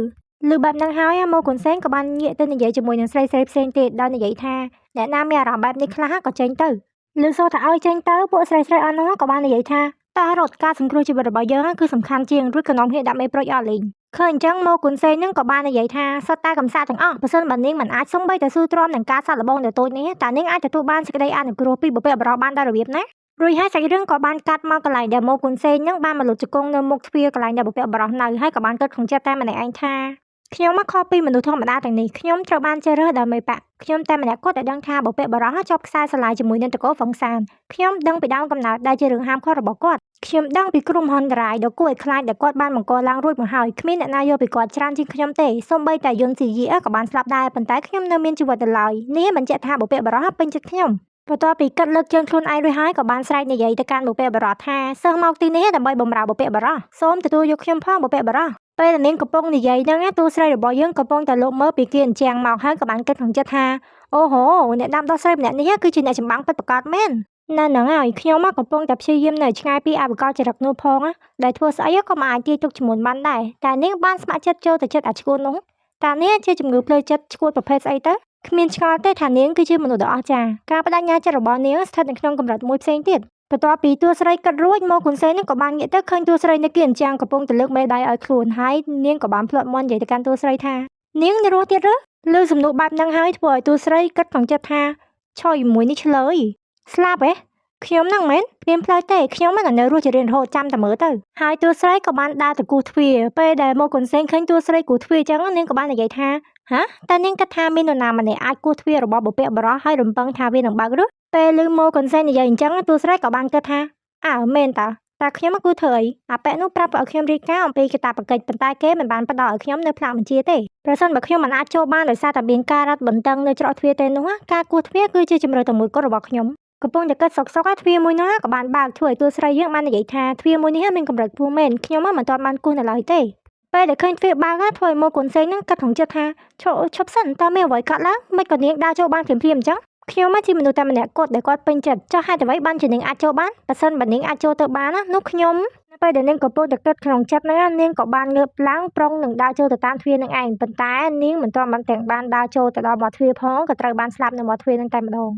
ឮបែបហ្នឹងហើយម៉ូគុនសេងក៏បានងាកទៅនិយាយជាមួយនឹងស្រីស្រីផ្សេងទៀតដោយនិយាយថាអ្នកណាមានអារម្មណ៍បែបនេះខ្លះក៏ចេញទៅឮសូរថាឲ្យចេញទៅពួកស្រីស្រីអស់នោះក៏បាននិយាយថាតើរត់ការសង្គ្រោះជីវិតរបស់យើងគឺសំខាន់ជាងរួចក៏នាំគ្នាដាក់មេប្រូចអស់លេងឃើញអញ្ចឹងម៉ូគុនសេងនឹងក៏បាននិយាយថាសុទ្ធតែកំសាកទាំងអស់បើសិនបើនាងមិនអាចសំបីតែស៊ូទ្រាំនឹងការសាក់លបងដ៏តូចនេះតើនាងអាចទទួលបានសេចក្តីអនុគ្រោះពីបុព្វបុរសបានដល់របៀបណារួចហើយសាច់រឿងក៏បានកាត់មកកន្លែងដែលម៉ូគុនសេងនឹងបានមកលុតជង្គង់នៅមុខទ្វារកន្លែងដែលបុព្វបុរសនៅហើយក៏បានគិតក្នុងចិត្តតែម្នាក់ឯងថា ខ្ញុំមកខុសពីមនុស្សធម្មតាទាំងនេះខ្ញុំត្រូវបានជ្រើសរើសដោយមេបក្សខ្ញុំតែម្នាក់គត់ដែលដឹងថាបុព្វបុរសជាប់ខ្សែស្រឡាយជាមួយនឹងត្រកូលហ្វឹងសានខ្ញុំដឹងពីដើមកំណើតដែលជារឿងហាមឃាត់របស់គាត់ខ្ញុំដឹងពីគ្រោះមហន្តរាយដ៏គួរឲ្យខ្លាចដែលគាត់បានបង្កឡើងរួចមកហើយគ្មានអ្នកណាយល់ពីគាត់ច្រើនជាងខ្ញុំទេសូម្បីតែយុនស៊ីយីក៏បានស្លាប់ដែរប៉ុន្តែខ្ញុំនៅមានជីវិតនៅឡើយនេះបញ្ជាក់ថាបុព្វបុរសពេញចិត្តខ្ញុំបន្ទាប់ពីគិតលើកជើងខ្លួនឯងរួចហើយក៏បានស្រែកនិយាយទៅកាន់បុព្វបុរសថាសិស្សមកទីនេះដើម្បីបម្រើបុព្វបុរសសូមទទួលយកខ្ញុំផងបុព្វបុរសពេលដែលនាងកំពុងនិយាយហ្នឹងតួស្រីរបស់យើងកំពុងតែលបមើលពីគៀនជាងមកហើយក៏បានគិតក្នុងចិត្តថាអូហូអ្នកដាំដុះស្រីម្នាក់នេះគឺជាអ្នកចម្បាំងពិតប្រាកដមែនណែហ្នឹងហើយខ្ញុំកំពុងតែព្យាយាមនៅឆ្ងាយពីអវិកលចរិតនោះផងដែលធ្វើស្អីក៏មិនអាចទាយទុកជាមុនបានដែរតែនាងបានស្ម័គ្រចិត្តចូលទៅចិត្តអាឈួននោះតើនេះជាជំងឺផ្លូវចិត្តឈួតប្រភេទស្អីទៅគ្មានឆ្ងល់ទេថានាងគឺជាមនុស្សដ៏អស្ចារ្យការបដិញ្ញាចិត្តរបស់នាងស្ថិតនៅក្នុងកម្រិតមួយផ្សេងទៀតបន្ទាប់ពីតួស្រីគិតរួចមកគុនសេនក៏បានងាកទៅឃើញតួស្រីនៅគៀនជាងកំពុងតែលើកមេដៃឲ្យខ្លួនហើយនាងក៏បានផ្លត់មាត់និយាយទៅកាន់តួស្រីថានាងនៅរស់ទៀតឬលើសំណួរបែបហ្នឹងហើយធ្វើឲ្យតួស្រីគិតក្នុងចិត្តថាឆុយមួយនេះឆ្លើយស្លាប់ហ៎ខ្ញុំហ្នឹងមែនគ្មានផ្លូវទេខ្ញុំមិននៅរស់ជារៀងរហូតចាំតែមើលទៅហើយតួស្រីក៏បានដើរទៅគោះទ្វារពេលដែលមកគុនសេនឃើញតួស្រីគោះទ្វារអញ្ចឹងនាងក៏បាននិយាយថាហាតើនាងគិតថាមាននរណាម្នាក់អាចគោះទ្វាររបស់បុព្វបុរសហើយរំពឹងថាវានឹងបើកឬពេលឮមកគុនសេននិយាយអញ្ចឹងតួស្រីក៏បានគិតថាអើមែនតើតើខ្ញុំគូធ្វើអីអាប៉ែនោះប្រាប់ឲ្យខ្ញុំរាយការណ៍អំពីកាតព្វកិច្ចប៉ុន្តែគេមិនបានផ្ដល់ឲ្យខ្ញុំនៅផ្លាកបញ្ជាទេប្រសិនបើខ្ញុំមិនអាចចូលបានដោយសារតែមានការរឹតបន្តឹងនៅច្រកទ្វារទេនោះការគោះទ្វារគឺជាជម្រើសតែមួយគត់របស់ខ្ញុំកំពុងតែគិតសុកសុកទ្វារមួយនោះក៏បានបើកធ្វើឲ្យតួស្រីយើងបាននិយាយថាទ្វារមួយនេះមានកម្រិតខ្ពស់មែនខ្ញុំមិនទាន់បានគោះនៅឡើយទេពេលដែលឃើញទ្វារបើកធ្វើឲ្យមកគុនសេងនឹងគិតក្នុងចិត្តថាឈប់សិនតើមានអ្វីកើតឡើងមិនក៏នាងដើរចូលបានភ្លាមៗអញ្ចឹងខ្ញុំជាមនុស្សតែម្នាក់គត់ដែលគាត់ពេញចិត្តចុះហេតុអ្វីបានជានាងអាចចូលបានប៉ះសិនបើនាងអាចចូលទៅបាននោះខ្ញុំពេលដែលនាងកំពុងតែគិតក្នុងចិត្តហ្នឹងនាងក៏បានងើបឡើងប្រុងនឹងដើរចូលទៅតាមទ្វារនឹងឯងប៉ុន្តែនាងមិនទាន់បានទាំងបានដើរចូលទៅដល់មាត់ទ្វារផងក៏ត្រូវបានស្លាប់នៅមាត់ទ្វារនឹងតែម្ដង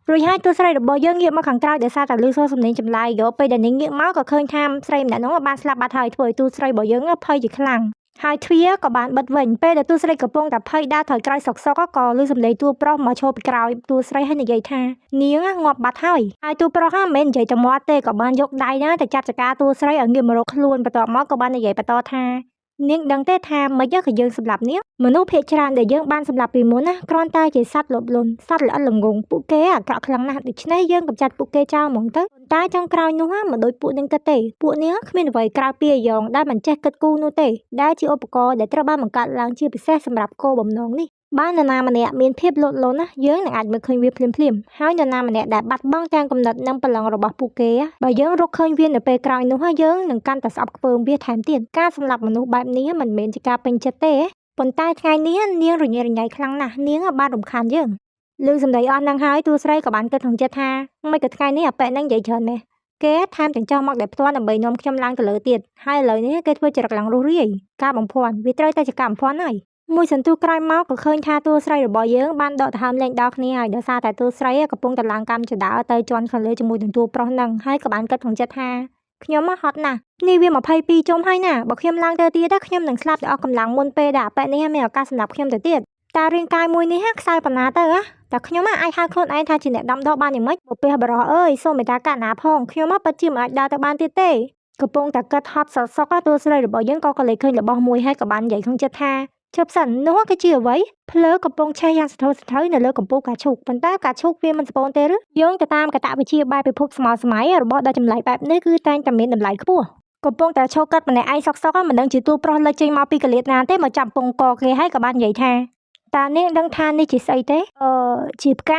រួចហើយតួស្រីរបស់យើងងាកមកខាងក្រៅដោយសារតែឮសូរសំឡេងចម្លែកយកពេលដែលនាងងាកមកក៏ឃើញថាស្រីម្នាក់នោះបានស្លាប់បាត់ហើយធ្វើឲ្យតួស្រីរបស់យើងភ័យជាខ្លាំងហើយទ្វារក៏បានបិទវិញពេលដែលតួស្រីកំពុងតែភ័យដើរថយក្រោយសុកសុកក៏ឮសំឡេងតួប្រុសមកឈរពីក្រោយតួស្រីហើយនិយាយថានាងងាប់បាត់ហើយហើយតួប្រុសមិនមែននិយាយតែមាត់ទេក៏បានយកដៃណាទៅចាប់ចកាតួស្រីឲ្យងាកមករកខ្លួនបន្ទាប់មកក៏បាននិយាយបន្តថានាងដឹងទេថាមិនក៏យើងសម្លាប់នាងមនុស្សភាគច្រើនដែលយើងបានសម្លាប់ពីមុនណាគ្រាន់តែជាសត្វលោភលន់សត្វល្អិតល្ងងពួកគេអាក្រក់ខ្លាំងណាស់ដូច្នេះយើងកម្ចាត់ពួកគេចោលហ្មងទៅប៉ុន្តែចុងក្រោយនោះមិនដូចពួកនាងគិតទេពួកនាងគ្មានអ្វីក្រៅពីអាយ៉ងដែលមិនចេះគិតគូរនោះទេដែលជាឧបករណ៍ដែលត្រូវបានបង្កើតឡើងជាពិសេសសម្រាប់គោលបំណងនេះបើនរណាម្នាក់មានភាពលោតលន់ណាយើងនឹងអាចមើលឃើញវាភ្លាមៗហើយនរណាម្នាក់ដែលបាត់បង់ទាំងគំនិតនិងព្រលឹងរបស់ពួកគេបើយើងរកឃើញវានៅពេលក្រោយនោះយើងនឹងកាន់តែស្អប់ខ្ពើមវាថែមទៀតការសម្លាប់មនុស្សបែបនេះមិនមែនជាការពេញចិត្តទេប៉ុន្តែថ្ងៃនេះនាងរញ៉េរញ៉ៃខ្លាំងណាស់នាងបានរំខានយើងឮសម្ដីអស់នឹងហើយតួស្រីក៏បានគិតក្នុងចិត្តថាមិនក៏ថ្ងៃនេះអាប៉ែនឹងនិយាយច្រើនម៉េះគេថែមទាំងចោះមកដែលផ្ទាល់ដើម្បីនាំខ្ញុំឡើងទៅលើទៀតហើយឥឡូវនេះគេធ្វើចរិតឡើងរស់រាយការបំភាន់វាត្រូវតែជាការបំភាន់ហើយមួយសន្ទុះក្រោយមកក៏ឃើញថាតួស្រីរបស់យើងបានដកដង្ហើមលែងដល់គ្នាហើយដោយសារតែតួស្រីកំពុងតែឡើងកម្មចដើទៅជន់ខាងលើជាមួយនឹងតួប្រុសនឹងហើយក៏បានគិតក្នុងចិត្តថាខ្ញុំហត់ណាស់នេះវា22ជុំហើយណាបើខ្ញុំឡើងទៅទៀតខ្ញុំនឹងស្លាប់ដោយអស់កម្លាំងមុនពេលដែលអាប៉ែនេះមានឱកាសសម្រាប់ខ្ញុំទៅទៀតតើរាងកាយមួយនេះខ្សោយប៉ុណ្ណាទៅតែខ្ញុំអាចហៅខ្លួនឯងថាជាអ្នកដាំដុះបានយ៉ាងម៉េចបុព្វបុរសអើយសូមមេត្តាករុណាផងខ្ញុំពិតជាមិនអាចដើរទៅបានទៀតទេកំពុងតែគិតហត់សសុកតួស្រីរបស់យើងក៏ក៏លេចឃើញរបស់មួយហើយក៏បាននិយាយក្នុងចិត្តថាជប់សិននោះគឺជាអ្វីភ្លើងកំពុងឆេះយ៉ាងសន្ធោសន្ធៅនៅលើកំពូលផ្កាឈូកប៉ុន្តែផ្កាឈូកវាមិនស្ពូនទេឬយោងទៅតាមកតវិជ្ជាបែបពិភពសម័យសម័យរបស់ដ៏ចម្លែកបែបនេះគឺតែងតែមានតម្លៃខ្ពស់កំពុងតែឈរកាត់ម្នាក់ឯងសុកសុកមិនដឹងជាតួប្រុសលេចចេញមកពីកលៀតណាទេមកចាប់ពងកគេហើយក៏បាននិយាយថាតើនាងដឹងថានេះជាស្អីទេជាផ្ក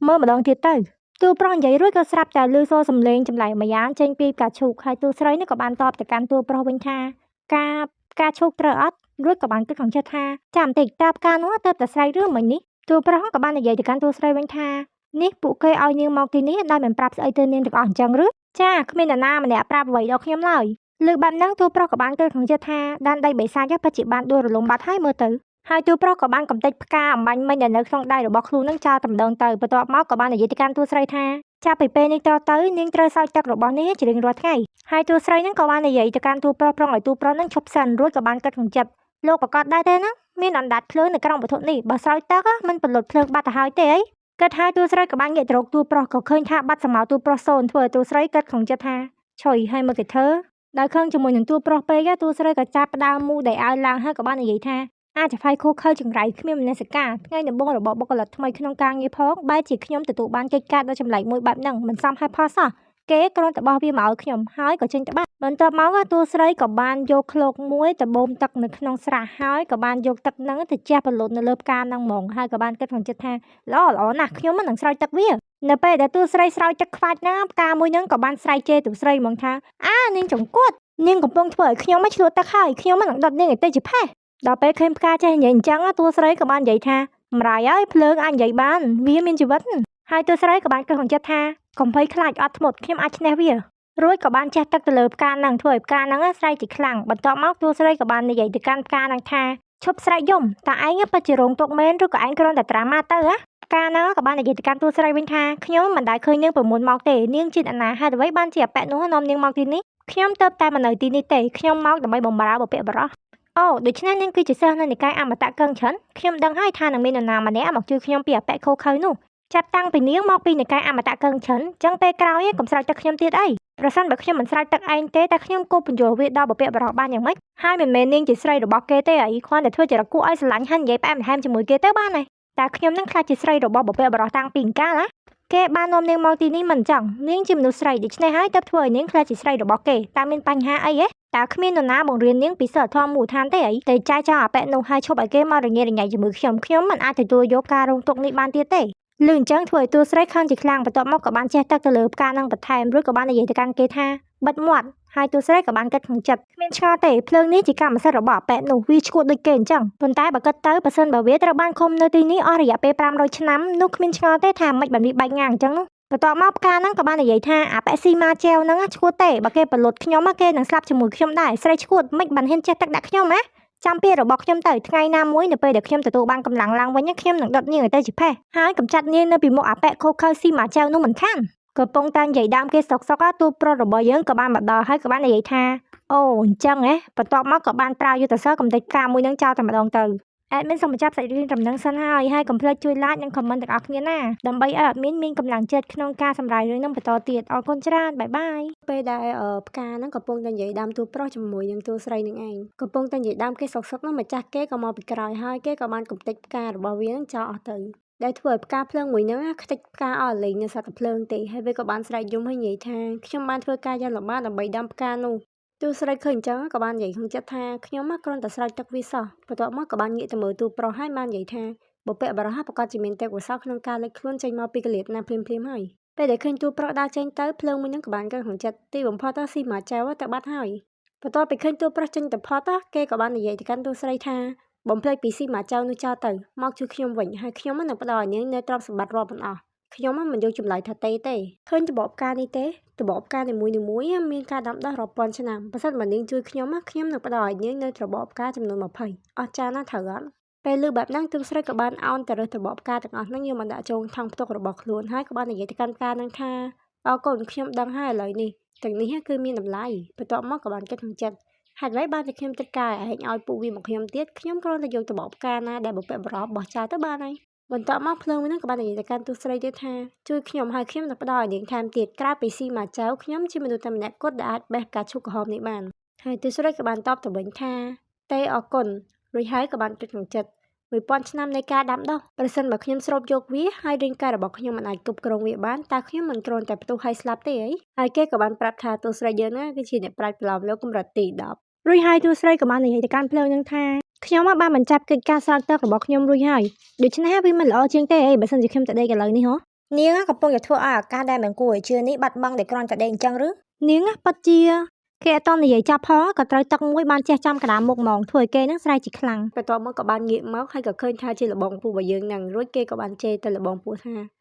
ាមើលម្ដងទៀតទៅតួប្រុសនិយាយរួចក៏ស្រាប់តែឮសូរសំឡេងចម្លែកម្យ៉ាងចេញពីផ្កាឈូកហើយតួស្រីនេះក៏បានតបទៅកាន់តួប្រុសវិញថាការផ្កាឈូកត្រូវអត់រួចក៏បានគិតក្នុងចិត្តថាចាំបន្តិចតើផ្កានោះទៅតែស្រែកឬមិញនេះតួប្រុសក៏បាននិយាយទៅកាន់តួស្រីវិញថានេះពួកគេឲ្យនាងមកទីនេះដោយមិនប្រាប់ស្អីទៅនាងទាំងអស់អញ្ចឹងឬចាគ្មាននរណាម្នាក់ប្រាប់អ្វីដល់ខ្ញុំឡើយលើបែបហ្នឹងតួប្រុសក៏បានគិតក្នុងចិត្តថាដែនដីបិសាចពិតជាបានដួលរលំបាត់ហើយមើលទៅហើយតួប្រុសក៏បានកំទេចផ្កាអំបញ្ញមិញដែលនៅក្នុងដៃរបស់ខ្លួននឹងចោលតែម្ដងទៅបន្ទាប់មកក៏បាននិយាយទៅកាន់តួស្រីថាចាប់ពីពេលនេះតទៅនាងត្រូវសោចទឹករបស់នេះជារៀងរាល់ថ្ងៃហើយតួស្រីនឹងក៏បាននិយាយទៅកាន់តួប្រុសប្រុងឲ្យតួប្រុសនឹងឈប់សិនរួចក៏បានគិតក្នុងចិត្តលោកប្រកាសដែរទេណាមានអណ្ដាតភ្លើងនៅក្នុងវត្ថុនេះបើស្រោចទឹកមិនពលុតភ្លើងបាត់ទៅហើយទេអីគិតហើយតួស្រីក៏បានងាកទៅរកតួប្រុសក៏ឃើញថាបាត់សម្ោតួប្រុសសូន្យធ្វើឲ្យតួស្រីគិតក្នុងចិត្តថាឆុយហើយមកគេធ្វើដោយខឹងជាមួយនឹងតួប្រុសពេកតួស្រីក៏ចាប់ផ្ដើមមូដៃឲ្យឡើងហើយក៏បាននិយាយថា អាចហ្វៃខូខើចង្រៃគ្មានមនសិការថ្ងៃដំបូងរបស់បុគ្គលិកថ្មីក្នុងការងារផងបែរជាខ្ញុំទទួលបានកិច្ចការដ៏ចម្លែកមួយបែបហ្នឹងមិនសមហេតុផលសោះគេគ្រាន់តែបោះវាមកឲ្យខ្ញុំហើយក៏ចេញទៅបាត់បន្ទាប់មកតួស្រីក៏បានយកឃ្លោកមួយទៅបូមទឹកនៅក្នុងស្រះហើយក៏បានយកទឹកហ្នឹងទៅជះពន្លត់នៅលើផ្កាហ្នឹងហ្មងហើយក៏បានគិតក្នុងចិត្តថាល្អល្អណាស់ខ្ញុំនឹងស្រោចទឹកវានៅពេលដែលតួស្រីស្រោចទឹកខ្វាច់ណាផ្កាមួយហ្នឹងក៏បានស្រែកជេរតួស្រីហ្មងថាអានាងចង្កួតនាងកំពុងធ្វើឲ្យខ្ញុំមកឆ្លួតទឹកហើយខ្ញុំនឹងដុតនាងឲ្យទៅជាផេះដល់ពេលឃើញផ្កាចេះនិយាយអញ្ចឹងតួស្រីក៏បាននិយាយថាម្រាយហើយភ្លើងអាចនិយាយបានវាមានជីវិតហើយតួស្រីក៏បានគិតក្នុងចិត្តថាកុំភ័យខ្លាចអត់ធ្មត់ខ្ញុំអាចឈ្នះវារួចក៏បានជះទឹកទៅលើផ្កាហ្នឹងធ្វើឲ្យផ្កាហ្នឹងស្រែកជាខ្លាំងបន្ទាប់មកតួស្រីក៏បាននិយាយទៅកាន់ផ្កាហ្នឹងថាឈប់ស្រែកយំតើឯងពិតជារងទុក្ខមែនឬក៏ឯងគ្រាន់តែត្រាម៉ាទៅហ៎ផ្កាហ្នឹងក៏បាននិយាយទៅកាន់តួស្រីវិញថាខ្ញុំមិនដែលឃើញនាងពីមុនមកទេនាងជាអ្នកណាហេតុអ្វីបានជាអប៉ែនោះនាំនាងមកទីនេះខ្ញុំទៅតែមកនៅទីនេះទេខ្ញុំមកដើម្បីបម្រើបុព្វបុរសអូដូច្នេះនាងគឺជាសិស្សនៅនិកាយអមតៈកឹងឆិនខ្ញុំដឹងហើយថានឹងមាននរណាម្នាក់មកជួយខ្ញុំពីអប៉ែខូខើនោះចាប់តាំងពីនាងមកពីនិកាយអមតៈកឹងឆិនចឹងពេលក្រោយកុំស្រោចទឹកខ្ញុំទៀតអីប្រសិនបើខ្ញុំមិនស្រោចទឹកឯងទេតែខ្ញុំគួរពន្យល់វាដល់បុព្វបុរសបានយ៉ាងម៉េចហើយមិនមែននាងជាស្រីរបស់គេទេអីគ្រាន់តែធ្វើចរិតគួរឲ្យស្រឡាញ់ហើយនិយាយផ្អែមល្ហែមជាមួយគេទៅបានហើយតែខ្ញុំនឹងខ្លាចជាស្រីរបស់បុព្វបុរសតាំងពីកាលណាគេបាននាំនាងមកទីនេះមិនចឹងនាងជាមនុស្សស្រីដូច្នេះហើយទើបធ្វើឲ្យនាងខ្លាចជាស្រីរបស់គេតើមានបញ្ហាអីហ៎តើគ្មាននរណាបង្រៀននាងពីសិលធម៌មូលដ្ឋានទេអីតែចាយចោលអាប៉ែនោះហើយឈប់ឲ្យគេមករញ៉េរញ៉ៃជាមួយខ្ញុំខ្ញុំមិនអាចទទួលយកការរងទុក្ខនេះបានទៀតទេលឺអញ្ចឹងធ្វើឲ្យតួស្រីខឹងជាខ្លាំងបន្ទាប់មកក៏បានជះទឹកទៅលើផ្កានឹងបន្ថែមរួចក៏បាននិយាយទៅកាន់គេថាបិទមាត់ហើយតួស្រីក៏បានគិតក្នុងចិត្តគ្មានឆ្ងល់ទេភ្លើងនេះជាកម្មសិទ្ធិរបស់អាប៉ែនោះវាឈួតដូចគេអញ្ចឹងប៉ុន្តែបើគិតទៅបើសិនបើវាត្រូវបានឃុំនៅទីនេះអស់រយៈពេល500ឆ្នាំនោះគ្មានឆ្ងល់ទេថាមិនបានវាបែកងាងអញ្ចឹងនោះបន្ទាប់មកផ្កាហ្នឹងក៏បាននិយាយថាអាប៉ែស៊ីម៉ាជែវហ្នឹងឈួតទេបើគេប្រលត់ខ្ញុំគេនឹងស្លាប់ជាមួយខ្ញុំដែរស្រីឈួតមិនបានហ៊ានចេះទឹកដាក់ខ្ញុំណាចាំពីរបស់ខ្ញុំទៅថ្ងៃណាមួយនៅពេលដែលខ្ញុំទទួលបានកម្លាំងឡើងវិញខ្ញុំនឹងដុតនាងឲ្យទៅជាផេះហើយកំចាត់នាងនៅពីមុខអាប៉ែខូខើស៊ីម៉ាចៅនោះមិនខានកំពុងតែនិយាយដើមគេសុកសុកទូប្រុសរបស់យើងក៏បានមកដល់ហើយក៏បាននិយាយថាអូអញ្ចឹងហ៎បន្ទាប់មកក៏បានប្រើយុទ្ធសាស្ត្រកំទេចផ្កាមួយនឹងចោលតែម្ដងទៅ admin សូមបញ្ចប់សាច់រឿងត្រឹមហ្នឹងសិនហើយហើយកុំភ្លេចជួយ like និង comment ទាំងអស់គ្នាណាដើម្បីឲ្យ admin មានកម្លាំងចិត្តក្នុងការសម្រាយរឿងហ្នឹងបន្តទៀតអរគុណច្រើន bye bye ពេលដែលផ្កាហ្នឹងកំពុងតែនិយាយដើមតួប្រុសជាមួយនឹងតួស្រីនឹងឯងកំពុងតែនិយាយដើមគេសុកសុកហ្នឹងម្ចាស់គេក៏មកពីក្រោយហើយគេក៏បានកំទេចផ្ការបស់វាហ្នឹងចោលអស់ទៅដែលធ្វើឲ្យផ្កាភ្លើងមួយហ្នឹងខ្ទេចផ្កាអស់លេងនៅសត្វតែភ្លើងទេហើយវាក៏បានស្រែកយំហើយនិយាយថាខ្ញុំបានធ្វើការយ៉ាងលំបាកដើម្បីដាំផ្កានោះតួស្រីឃើញអញ្ចឹងក៏បាននិយាយក្នុងចិត្តថាខ្ញុំគ្រាន់តែស្រោចទឹកវាសោះបន្ទាប់មកក៏បានងាកទៅមើលតួប្រុសហើយបាននិយាយថាបុព្វបុរសប្រកាសជាមានទេពកោសល្យក្នុងការលេចខ្លួនចេញមកពីកលៀបណាភ្លាមៗហើយពេលដែលឃើញតួប្រុសដើរចេញទៅភ្លើងមួយហ្នឹងក៏បានគិតក្នុងចិត្តទីបំផុតទៅស៊ីម៉ាចៅទៅបាត់ហើយបន្ទាប់ពីឃើញតួប្រុសចេញទៅផុតគេក៏បាននិយាយទៅកាន់តួស្រីថាបំភ្លេចពីស៊ីម៉ាចៅនោះចោលទៅមកជួយខ្ញុំវិញហើយខ្ញុំនឹងផ្ដល់ឲ្យនាងនៅទ្រព្យសម្បត្តិរាប់មិនអស់ខ្ញុំមិនយកចម្លើយថាទេទេឃើញត្របកផ្កានេះទេត្របកផ្កានីមួយៗមានការដាំដុះរាប់ពាន់ឆ្នាំបើសិនបើនាងជួយខ្ញុំខ្ញុំនឹងផ្ដល់ឲ្យនាងនៅត្របកផ្កាចំនួន20អស្ចារ្យណាស់ត្រូវអត់ពេលលឺបែបហ្នឹងទូស្រីក៏បានអោនទៅរើសត្របកផ្កាទាំងអស់ហ្នឹងយកមកដាក់ចូលថង់ផ្ទុករបស់ខ្លួនហើយក៏បាននិយាយទៅកាន់ផ្កាហ្នឹងថាអរគុណខ្ញុំដឹងហើយឥឡូវនេះទាំងនេះគឺមានតម្លៃបន្ទាប់មកក៏បានគិតក្នុងចិត្តហេតុអ្វីបានជាខ្ញុំទឹកកាយឯងឲ្យពួកវាមកខ្ញុំទៀតខ្ញុំគ្រាន់តែយកត្របកផ្កាណាដែលបុព្វបុរសបោះចោលទៅបានហើយបន្ទាប់មកភ្លើងមួយហ្នឹងក៏បាននិយាយទៅកាន់ទូស្រីទៀតថាជួយខ្ញុំហើយខ្ញុំនឹងផ្ដល់ឲ្យនាងថែមទៀតក្រៅពីស៊ីម៉ាចៅខ្ញុំជាមនុស្សតែម្នាក់គត់ដែលអាចបេះផ្កាឈូកក្រហមនេះបានហើយទូស្រីក៏បានតបទៅវិញថាទេអរគុណរួចហើយក៏បានគិតក្នុងចិត្ត1000ឆ្នាំនៃការដាំដុះប្រសិនបើខ្ញុំស្រូបយកវាហើយរាងកាយរបស់ខ្ញុំមិនអាចគ្រប់គ្រងវាបានតើខ្ញុំមិនគ្រាន់តែផ្ទុះហើយស្លាប់ទេអីហើយគេក៏បានប្រាប់ថាទូស្រីយើងណាគឺជាអ្នកប្រាជ្ញប្រឡំលោកកម្រិតទី10រួចហើយទូស្រីក៏បាននិយាយទៅកាន់ភ្លើងនឹងថាខ្ញុំបានបញ្ចប់កិច្ចការស្រោចទឹករបស់ខ្ញុំរួចហើយដូច្នេះវាមិនល្អជាងទេអីបើសិនជាខ្ញុំទៅដេកឥឡូវនេះហ៎នាងកំពុងតែធ្វើឲ្យឱកាសដែលមិនគួរឲ្យជឿនេះបាត់បង់ដោយគ្រាន់តែដេកអញ្ចឹងឬនាងពិតជាគេអត់តនិយាយចាប់ផងក៏ត្រូវទឹកមួយបានជះចំកណ្ដាលមុខហ្មងធ្វើឲ្យគេនឹងស្រែកជាខ្លាំងបន្ទាប់មកក៏បានងាកមកហើយក៏ឃើញថាជាលបងពស់របស់យើងនឹងរួចគេក៏បានជេរទៅលបងពស់ថា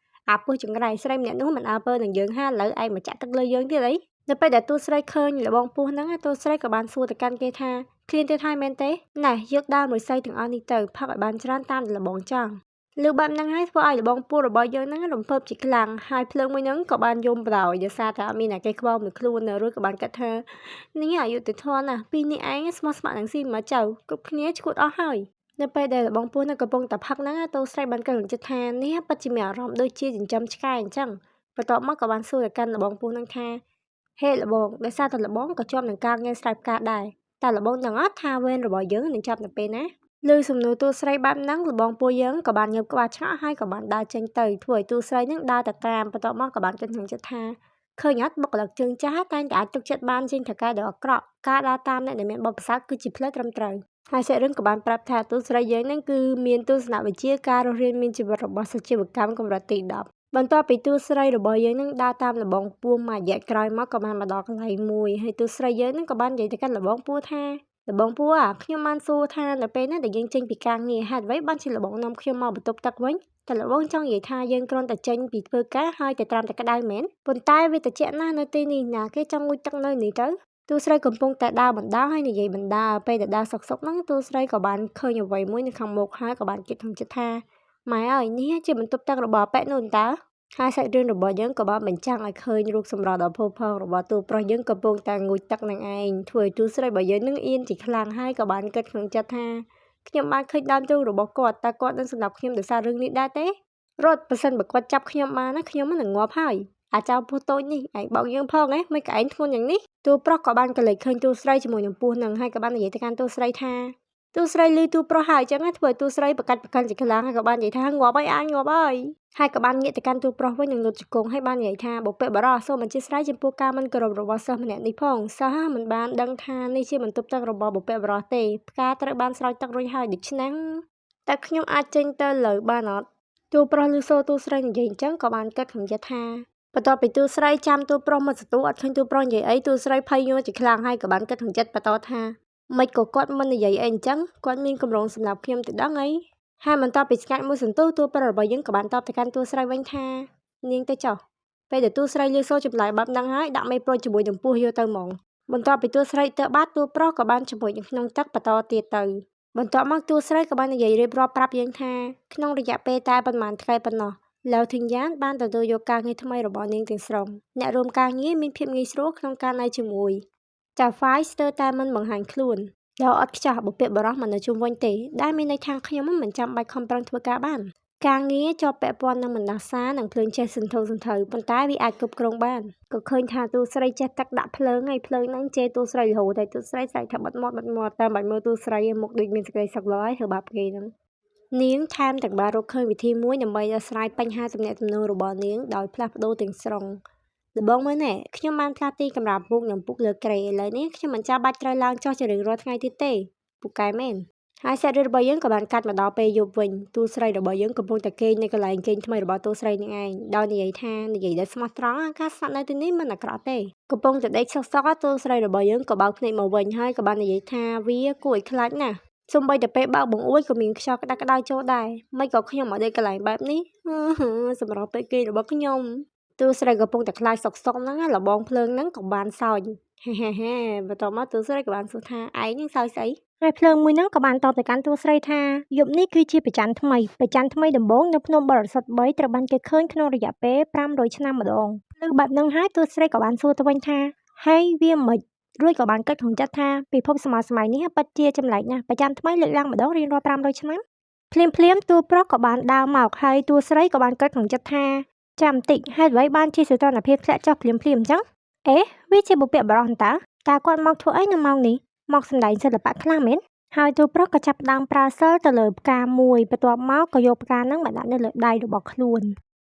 អាពស់ចង្រៃស្រីម្នាក់នោះមិនអើពើនឹងយើងហាឥឡូវឯងមកចាក់ទឹកលើយើងទៀតអីនៅពេលដែលទូស្រីឃើញលបងពស់ហ្នឹងទូស្រីក៏បានសួរទៅកាន់គេថាឃ្លានទៀតហើយមែនទេណែយកដើមឫស្សីទាំងអស់នេះទៅផឹកឲ្យបានច្រើនតាមលបងចង់លើបែបហ្នឹងហើយធ្វើឲ្យលបងពស់របស់យើងហ្នឹងរំភើបជាខ្លាំងហើយភ្លើងមួយហ្នឹងក៏បានយំប្រោយដោយសារតែអត់មានអ្នកគេខ្វល់មួយខ្លួននៅរួចក៏បានគិតថានេះអយុត្តិធម៌ណាស់ពីរនេះឯងស្មោះស្ម័គ្រនឹងស៊ីមកចៅគ្រប់គ្នាឈួតអស់ហើយនៅពេលដែលលបងពស់នៅកំពុងតែផឹកហ្នឹងតូស្រីបានគិតក្នុងចិត្តថានេះពិតជាមានអារម្មណ៍ដូចជាចិញ្ចឹមឆ្កែអញ្ចឹងបន្ទាប់មកក៏បានសួរទៅកាន់លបងពស់ហ្នឹងថាហេលបងដោយសារតែលបងក៏ជាប់នឹងការងារស្រែផ្កាដែរតែលបងដឹងអត់ថាវេនរបស់យើងនឹងចាប់នៅពេលណា ឮសំណួរតួស្រីបែបហ្នឹងល្បងពស់យើងក៏បានងើបក្បាលឆ្ងល់ហើយក៏បានដើរចេញទៅធ្វើឲ្យតួស្រីហ្នឹងដើរទៅតាមបន្ទាប់មកក៏បានគិតក្នុងចិត្តថាឃើញអត់បុគ្គលិកជើងចាស់តែងតែអាចទុកចិត្តបានជាងថៅកែដ៏អាក្រក់ការដើរតាមអ្នកដែលមានបទពិសោធន៍គឺជាផ្លូវត្រឹមត្រូវហើយសាច់រឿងក៏បានប្រាប់ថាតួស្រីយើងហ្នឹងគឺមានទស្សនវិជ្ជាការរស់រានមានជីវិតរបស់សុជីវកម្មកម្រិតទី10បន្ទាប់ពីតួស្រីរបស់យើងនឹងដើរតាមលបងពួរមួយរយៈក្រោយមកក៏បានមកដល់កន្លែងមួយហើយតួស្រីយើងនឹងក៏បាននិយាយទៅកាន់លបងពួរថាលបងពួរអាខ្ញុំបានសួរថានៅពេលណាដែលយើងចេញពីការងារហេតុអ្វីបានជាលបងនាំខ្ញុំមកបន្ទប់ទឹកវិញតែលបងចង់និយាយថាយើងគ្រាន់តែចេញពីធ្វើការហើយតែត្រាំតែក្តៅមែនប៉ុន្តែវាត្រជាក់ណាស់នៅទីនេះណាគេចង់ងូតទឹកនៅនេះទៅតួស្រីកំពុងតែដើរបណ្ដើរហើយនិយាយបណ្ដើរពេលដែលដើរសុកៗហ្នឹងតួស្រីក៏បានឃើញអ្វីមួយនៅខាងមុខហើយក៏បានគិតក្នុងចិត្តថាម៉ែអើយនេះជាបន្ទប់ទឹករបស់ប៉ែនោះតើហើយសាច់រឿងរបស់យើងក៏បានបញ្ចាំងឲ្យឃើញរូបសម្រស់ដ៏ផូរផង់របស់តួប្រុសយើងកំពុងតែងូតទឹកនឹងឯងធ្វើឲ្យតួស្រីរបស់យើងនឹងអៀនជាខ្លាំងហើយក៏បានគិតក្នុងចិត្តថាខ្ញុំបានឃើញដើមទ្រូងរបស់គាត់តើគាត់នឹងសម្លាប់ខ្ញុំដោយសាររឿងនេះដែរទេរត់ប្រសិនបើគាត់ចាប់ខ្ញុំបានណាខ្ញុំនឹងងាប់ហើយអាចៅពោះតូចនេះឯងបោកយើងផងហ៎មិនក៏ឯងធ្ងន់យ៉ាងនេះតួប្រុសក៏បានកលេចឃើញតួស្រីជាមួយនឹងពោះនឹងហើយក៏បាននិយាយទៅកាន់តួស្រីថាតួស្រីឮតួប្រុសហើយអញ្ចឹងធ្វើឲ្យតួស្រីប្រកាច់ប្រកិនជាខ្លាំងហើយក៏បាននិយាយថាងាប់ហើយអញងាប់ហើយហើយក៏បានងាកទៅកាន់តួប្រុសវិញនឹងលុតជង្គង់ហើយបាននិយាយថាបុព្វបុរសសូមអធិស្ឋានចំពោះការមិនគោរពរបស់សិស្សម្នាក់នេះផងសិស្សមិនបានដឹងថានេះជាបន្ទប់ទឹករបស់បុព្វបុរសទេផ្កាត្រូវបានស្រោចទឹករួចហើយដូច្នេះតែខ្ញុំអាចចេញទៅលើបានអត់តួប្រុសឮសូរតួស្រីនិយាយអញ្ចឹងក៏បានគិតក្នុងចិត្តថាបន្ទាប់ពីតួស្រីចាំតួប្រុសមកសន្ទុះអត់ឃើញតួប្រុសនិយាយអីតួស្រីភ័យញ័រជាខ្លាំងហើយក៏បានគិតក្នុងចិត្តបន្តថាមិនក៏គាត់មិននិយាយអីអញ្ចឹងគាត់មានកម្រងសម្រាប់ខ្ញុំទៅដឹងអីហើយបន្ទាប់ពីស្ងាត់មួយសន្ទុះតួប្រុសរបស់យើងក៏បានតបទៅកាន់តួស្រីវិញថានាងទៅចុះពេលដែលតួស្រីឮសូរចម្លើយបែបហ្នឹងហើយដាក់មេប្រូចជាមួយនឹងពោះយកទៅហ្មងបន្ទាប់ពីតួស្រីទៅបាត់តួប្រុសក៏បានជាមួយនឹងក្នុងទឹកបន្តទៀតទៅបន្ទាប់មកតួស្រីក៏បាននិយាយរៀបរាប់ប្រាប់យើងថាក្នុងរយៈពេលតែប៉ុន្មានថ្ងៃប៉ុណ្ណោះឡៅធីងយ៉ានបានទទួលយកការងារថ្មីរបស់នាងទាំងស្រុងអ្នករួមការងារមានភាពងាយស្រួលក្នុងការនៅជាមួយចាហ្វាយស្ទើរតែមិនបង្ហាញខ្លួនដោយអត់ខ្ចោះបុព្វបុរសមកនៅជុំវិញទេដែលមានន័យថាខ្ញុំមិនចាំបាច់ខំប្រឹងធ្វើការបានការងារជាប់ពាក់ព័ន្ធនឹងបណ្ដាសានិងភ្លើងឆេះសន្ធោសន្ធៅប៉ុន្តែវាអាចគ្រប់គ្រងបានក៏ឃើញថាតួស្រីចេះទឹកដាក់ភ្លើងហើយភ្លើងហ្នឹងជេរតួស្រីរហូតតែតួស្រីស្រែកថាបិទមាត់បិទមាត់តាមបាច់មើលតួស្រីមុខដូចមានសេចក្តីសុខឡើយធ្វើបាបគេហ្នឹងនាងថែមទាំងបានរកឃើញវិធីមួយដើម្បីដោះស្រាយបញ្ហាទំនាក់ទំនងរបស់នាងដោយផ្លាស់ប្ដូរទាំងស្រុងលបងមើលណែខ្ញុំបានផ្លាស់ទីកម្រាលពូកនិងពូកលើគ្រែឥឡូវនេះខ្ញុំមិនចាំបាច់ត្រូវឡើងចុះជារៀងរាល់ថ្ងៃទៀតទេពូកែមែនហើយសាច់រឿងរបស់យើងក៏បានកាត់មកដល់ពេលយប់វិញតួស្រីរបស់យើងកំពុងតែគេងនៅកន្លែងគេងថ្មីរបស់តួស្រីនឹងឯងដោយនិយាយថានិយាយដោយស្មោះត្រង់ការស្នាក់នៅទីនេះមិនអាក្រក់ទេកំពុងតែដេកសុកសុកតួស្រីរបស់យើងក៏បើកភ្នែកមកវិញហើយក៏បាននិយាយថាវាគួរឲ្យខ្លាចណាស់សូម្បីតែពេលបើកបង្អួចក៏មានខ្យល់ក្តៅក្តៅចូលដែរមិនក៏ខ្ញុំមកដេកកន្លែងបែបនេះសម្រាប់ពេលគេងរបស់ខ្ញុំតួស្រីកំពុងតែខ្លាចសុកសុកហ្នឹងលបងភ្លើងហ្នឹងក៏បានសើចហាហាហាបន្ទាប់មកតួស្រីក៏បានសួរថាឯងនឹងសើចស្អីហើយភ្លើងមួយហ្នឹងក៏បានតបទៅកាន់តួស្រីថាយប់នេះគឺជាប្រច័នថ្មីប្រច័នថ្មីដំបូងនៅភ្នំបរិសុទ្ធ3ត្រូវបានគេឃើញក្នុងរយៈពេល500ឆ្នាំម្ដងលើបែបហ្នឹងហើយតួស្រីក៏បានសួរទៅវិញថាហើយវាមិនរួចក៏បានគិតក្នុងចិត្តថាពិភពសម័យនេះពិតជាចម្លែកណាស់ប្រច័នថ្មីលើកឡើងម្ដងរៀងរាល់500ឆ្នាំភ្លាមភ្លាមតួប្រុសក៏បានដើរមកហើយតួស្រីក៏បានគិតក្នុងចិត្តថាចាំតិចហេតុអ្វីបានជាសីតុណ្ហភាពធ្លាក់ចុះភ្លាមភ្លាមអញ្ចឹងអេវាជាបុព្វបុរសតើតើគាត់មកធ្វើអីនៅម៉ោងនេះមកសម្ដែងសិល្បៈខ្លះមែនហើយតួប្រុសក៏ចាប់ផ្ដើមប្រើសិលទៅលើផ្កាមួយបន្ទាប់មកក៏យកផ្កាហ្នឹងមកដាក់នៅលើដៃរបស់ខ្លួន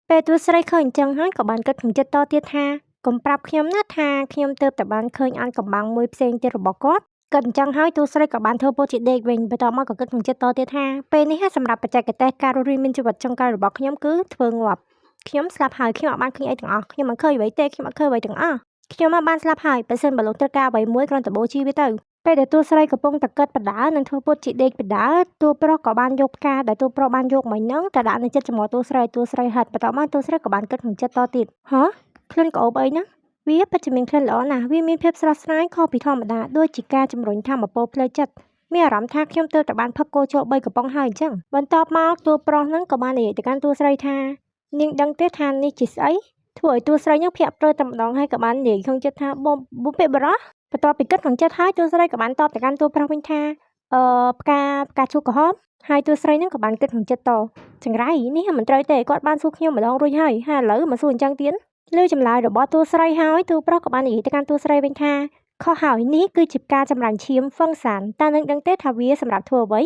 ពេលតួស្រីឃើញអញ្ចឹងហើយក៏បានគិតក្នុងចិត្តតទៀតថាកុំប្រាប់ខ្ញុំណាថាខ្ញុំទើបតែបានឃើញអានកំបាំងមួយផ្សេងទៀតរបស់គាត់គិតអញ្ចឹងហើយតួស្រីក៏បានធ្វើពោជាដេកវិញបន្ទាប់មកក៏គិតក្នុងចិត្តតទៀតថាពេលនេះសម្រាប់បច្ចេកទេសការរស់រានមានជីវិតចុងក្រោយរបស់ខ្ញុំគឺធ្វើងាប់ខ្ញុំស្លាប់ហើយខ្ញុំអត់បានឃើញអីទាំងអស់ខ្ញុំមិនឃើញអ្វីទេខ្ញុំអត់ឃើញអ្វីទាំងអស់ខ្ញុំបានស្លាប់ហើយបើសិនបើលោកត្រូវការអ្វីមួយគ្រាន់តែបូជាវាទៅពេលដែលតួស្រីកំពុងតែគិតបដានិងធ្វើពុតជាដេកបដាតួប្រុសក៏បានយកផ្កាដែលតួប្រុសបានយកមកហ្នឹងទៅដាក់នៅចិត្តច្រមុះតួស្រីតួស្រីហិតបន្ទាប់មកតួស្រីក៏បានគិតក្នុងចិត្តតទៀតហ៎ក្លិនក្រអូបអីហ្នឹងវាពិតជាមានក្លិនល្អណាស់វាមានភាពស្រស់ស្រាយខុសពីធម្មតាដូចជាការជំរុញធម៌ពលផ្លូវចិត្តមានអារម្មណ៍ថាខ្ញុំទើបតែបានផឹកគោជក់3កំប៉ុងហើយអញ្ចឹងបន្ទាប់មកតួប្រុសហ្នឹងក៏បាននិយាយទៅកាន់តួស្រីថានាងដឹងទេថានេះជាស្អីធ្វើឲ្យតួស្រីហ្នឹងភ្ញាក់ផ្អើលតែម្ដងហើយក៏បាននិយាយក្នុងចិត្តថាបុព្វបុរសបន្ទាប់ពីគិតក្នុងចិត្តហើយតួស្រីក៏បានតបទៅកាន់តួប្រុសវិញថាផ្កាឈូកក្រហមហើយតួស្រីហ្នឹងក៏បានគិតក្នុងចិត្តតចង្រៃនេះមិនត្រូវទេគាត់បានសួរខ្ញុំម្ដងរួចហើយហើយឥឡូវមកសួរអញ្ចឹងទៀតលើចម្លើយរបស់តួស្រីហើយតួប្រុសក៏បាននិយាយទៅកាន់តួស្រីវិញថាខុសហើយនេះគឺជាផ្កាចម្រាញ់ឈាមហ្វឹងសានតើនឹងដឹងទេថាវាសម្រាប់ធ្វើអ្វី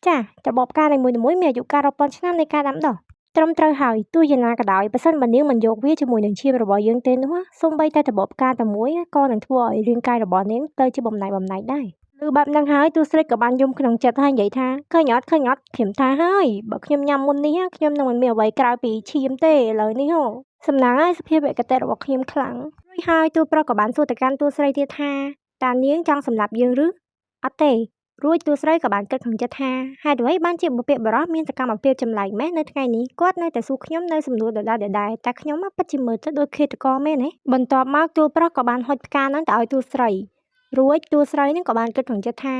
ចាត្របកផ្កានីមួយៗមានអាយុកាលរាប់ពាន់ឆ្នាំនៃការដាំដុះត្រឹមត្រូវហើយទោះយ៉ាងណាក៏ដោយបើសិនបើនាងមិនយកវាជាមួយនឹងឈាមរបស់យើងទេនោះសូម្បីតែត្របកផ្កាតែមួយក៏នឹងធ្វើឲ្យរាងកាយរបស់នាងទៅជាបំណែកបំណែកដែរឮបែបហ្នឹងហើយតួស្រីក៏បានយំក្នុងចិត្តហើយនិយាយថាឃើញអត់ឃើញអត់ខ្ញុំថាហើយបើខ្ញុំញ៉ាំមុននេះខ្ញុំនឹងមិនមានអ្វីក្រៅពីឈាមទេឥឡូវនេះហ៎សំណាងហើយសភាពអគតិរបស់ខ្ញុំខ្លាំងរួចហើយតួប្រុសក៏បានសួរទៅកាន់តួស្រីទៀតថាតើនាងចង់សម្លាប់យើងឬអត់ទេរួចតួស្រីក៏បានគិតក្នុងចិត្តថាហេតុអ្វីបានជាបុព្វបុរសមានសកម្មភាពចម្លែកម៉េះនៅថ្ងៃនេះគាត់នៅតែសួរខ្ញុំនៅសំណួរដដែលៗតែខ្ញុំពិតជាមើលទៅដូចឃាតករមែនទេបន្ទាប់មកតួប្រុសក៏បានហុចផ្កាហ្នឹងទៅឲ្យតួស្រីរួចតួស្រីហ្នឹងក៏បានគិតក្នុងចិត្តថា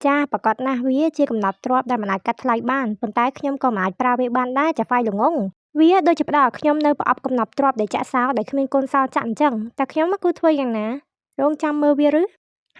ចាប្រកាសណាស់វាជាកំណត់ទ្រព្យដែលមិនអាចកាត់ថ្លៃបានប៉ុន្តែខ្ញុំក៏មិនអាចប្រើវាបានដែរចាហ្វាយល្ងងវាដូចជាផ្ដល់ឲ្យខ្ញុំនៅប្រអប់កំណត់ទ្រព្យដែលចាក់សោដែលគ្មានកូនសោចាក់អញ្ចឹងតែខ្ញុំគឺធ្វើយ៉ាងណារងចាំមើលវាឬ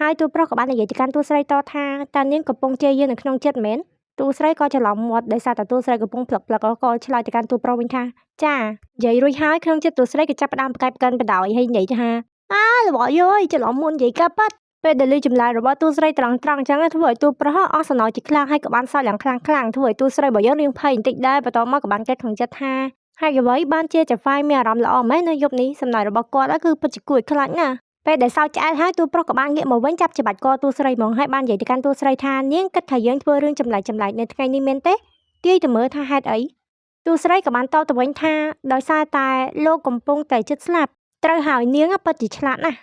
ហើយតួប្រុសក៏បាននិយាយទៅកាន់តួស្រីតថាតើនាងកំពុងជេរយើងនៅក្នុងចិត្តមែនតួស្រីក៏ច្រឡំមាត់ដោយសារតែតួស្រីកំពុងផ្លឹកផ្លឹកក៏ឆ្លើយទៅកាន់តួប្រុសវិញថាចានិយាយរួចហើយក្នុងចិត្តតួស្រីក៏ចាប់ផ្ដើមប្រកែកប្រកិនបដ ாய் ហើយនិយាយថាអើរបស់យយច្រឡំមុននិយាយកាប៉ាត់ពេលដែលលឺចម្លើយរបស់តួស្រីត្រង់ត្រង់អញ្ចឹងធ្វើឲ្យតួប្រុសអស់សំណើចជាខ្លាំងហើយក៏បានសើចយ៉ាងខ្លាំងខ្លាំងធ្វើឲ្យតួស្រីរបស់យើងរៀងភ័យបន្តិចដែរបន្ទាប់មកក៏បានគិតក្នុងចិត្តថាហើយអ្វីបានជាចាហ្វាយមានអារម្មណ៍ល្អម៉េះនៅយប់នេះសំណើចរបស់គាត់គឺពិតជាគួរឲ្យខ្លាចណាស់ពេលដែលសើចឆ្អែតហើយតួប្រុសក៏បានងាកមកវិញចាប់ច្បាច់កតួស្រីហ្មងហើយបាននិយាយទៅកាន់តួស្រីថានាងគិតថាយើងធ្វើរឿងចម្លែកចម្លែកនៅថ្ងៃនេះមែនទេទាយទៅមើលថាហេតុអីតួស្រីក៏បានតបទៅវិញថាដោយសារតែលោកកំពុងតែជិតស្លាប់ត្រូវហើយនាងពិតជាឆ្លាតណាស់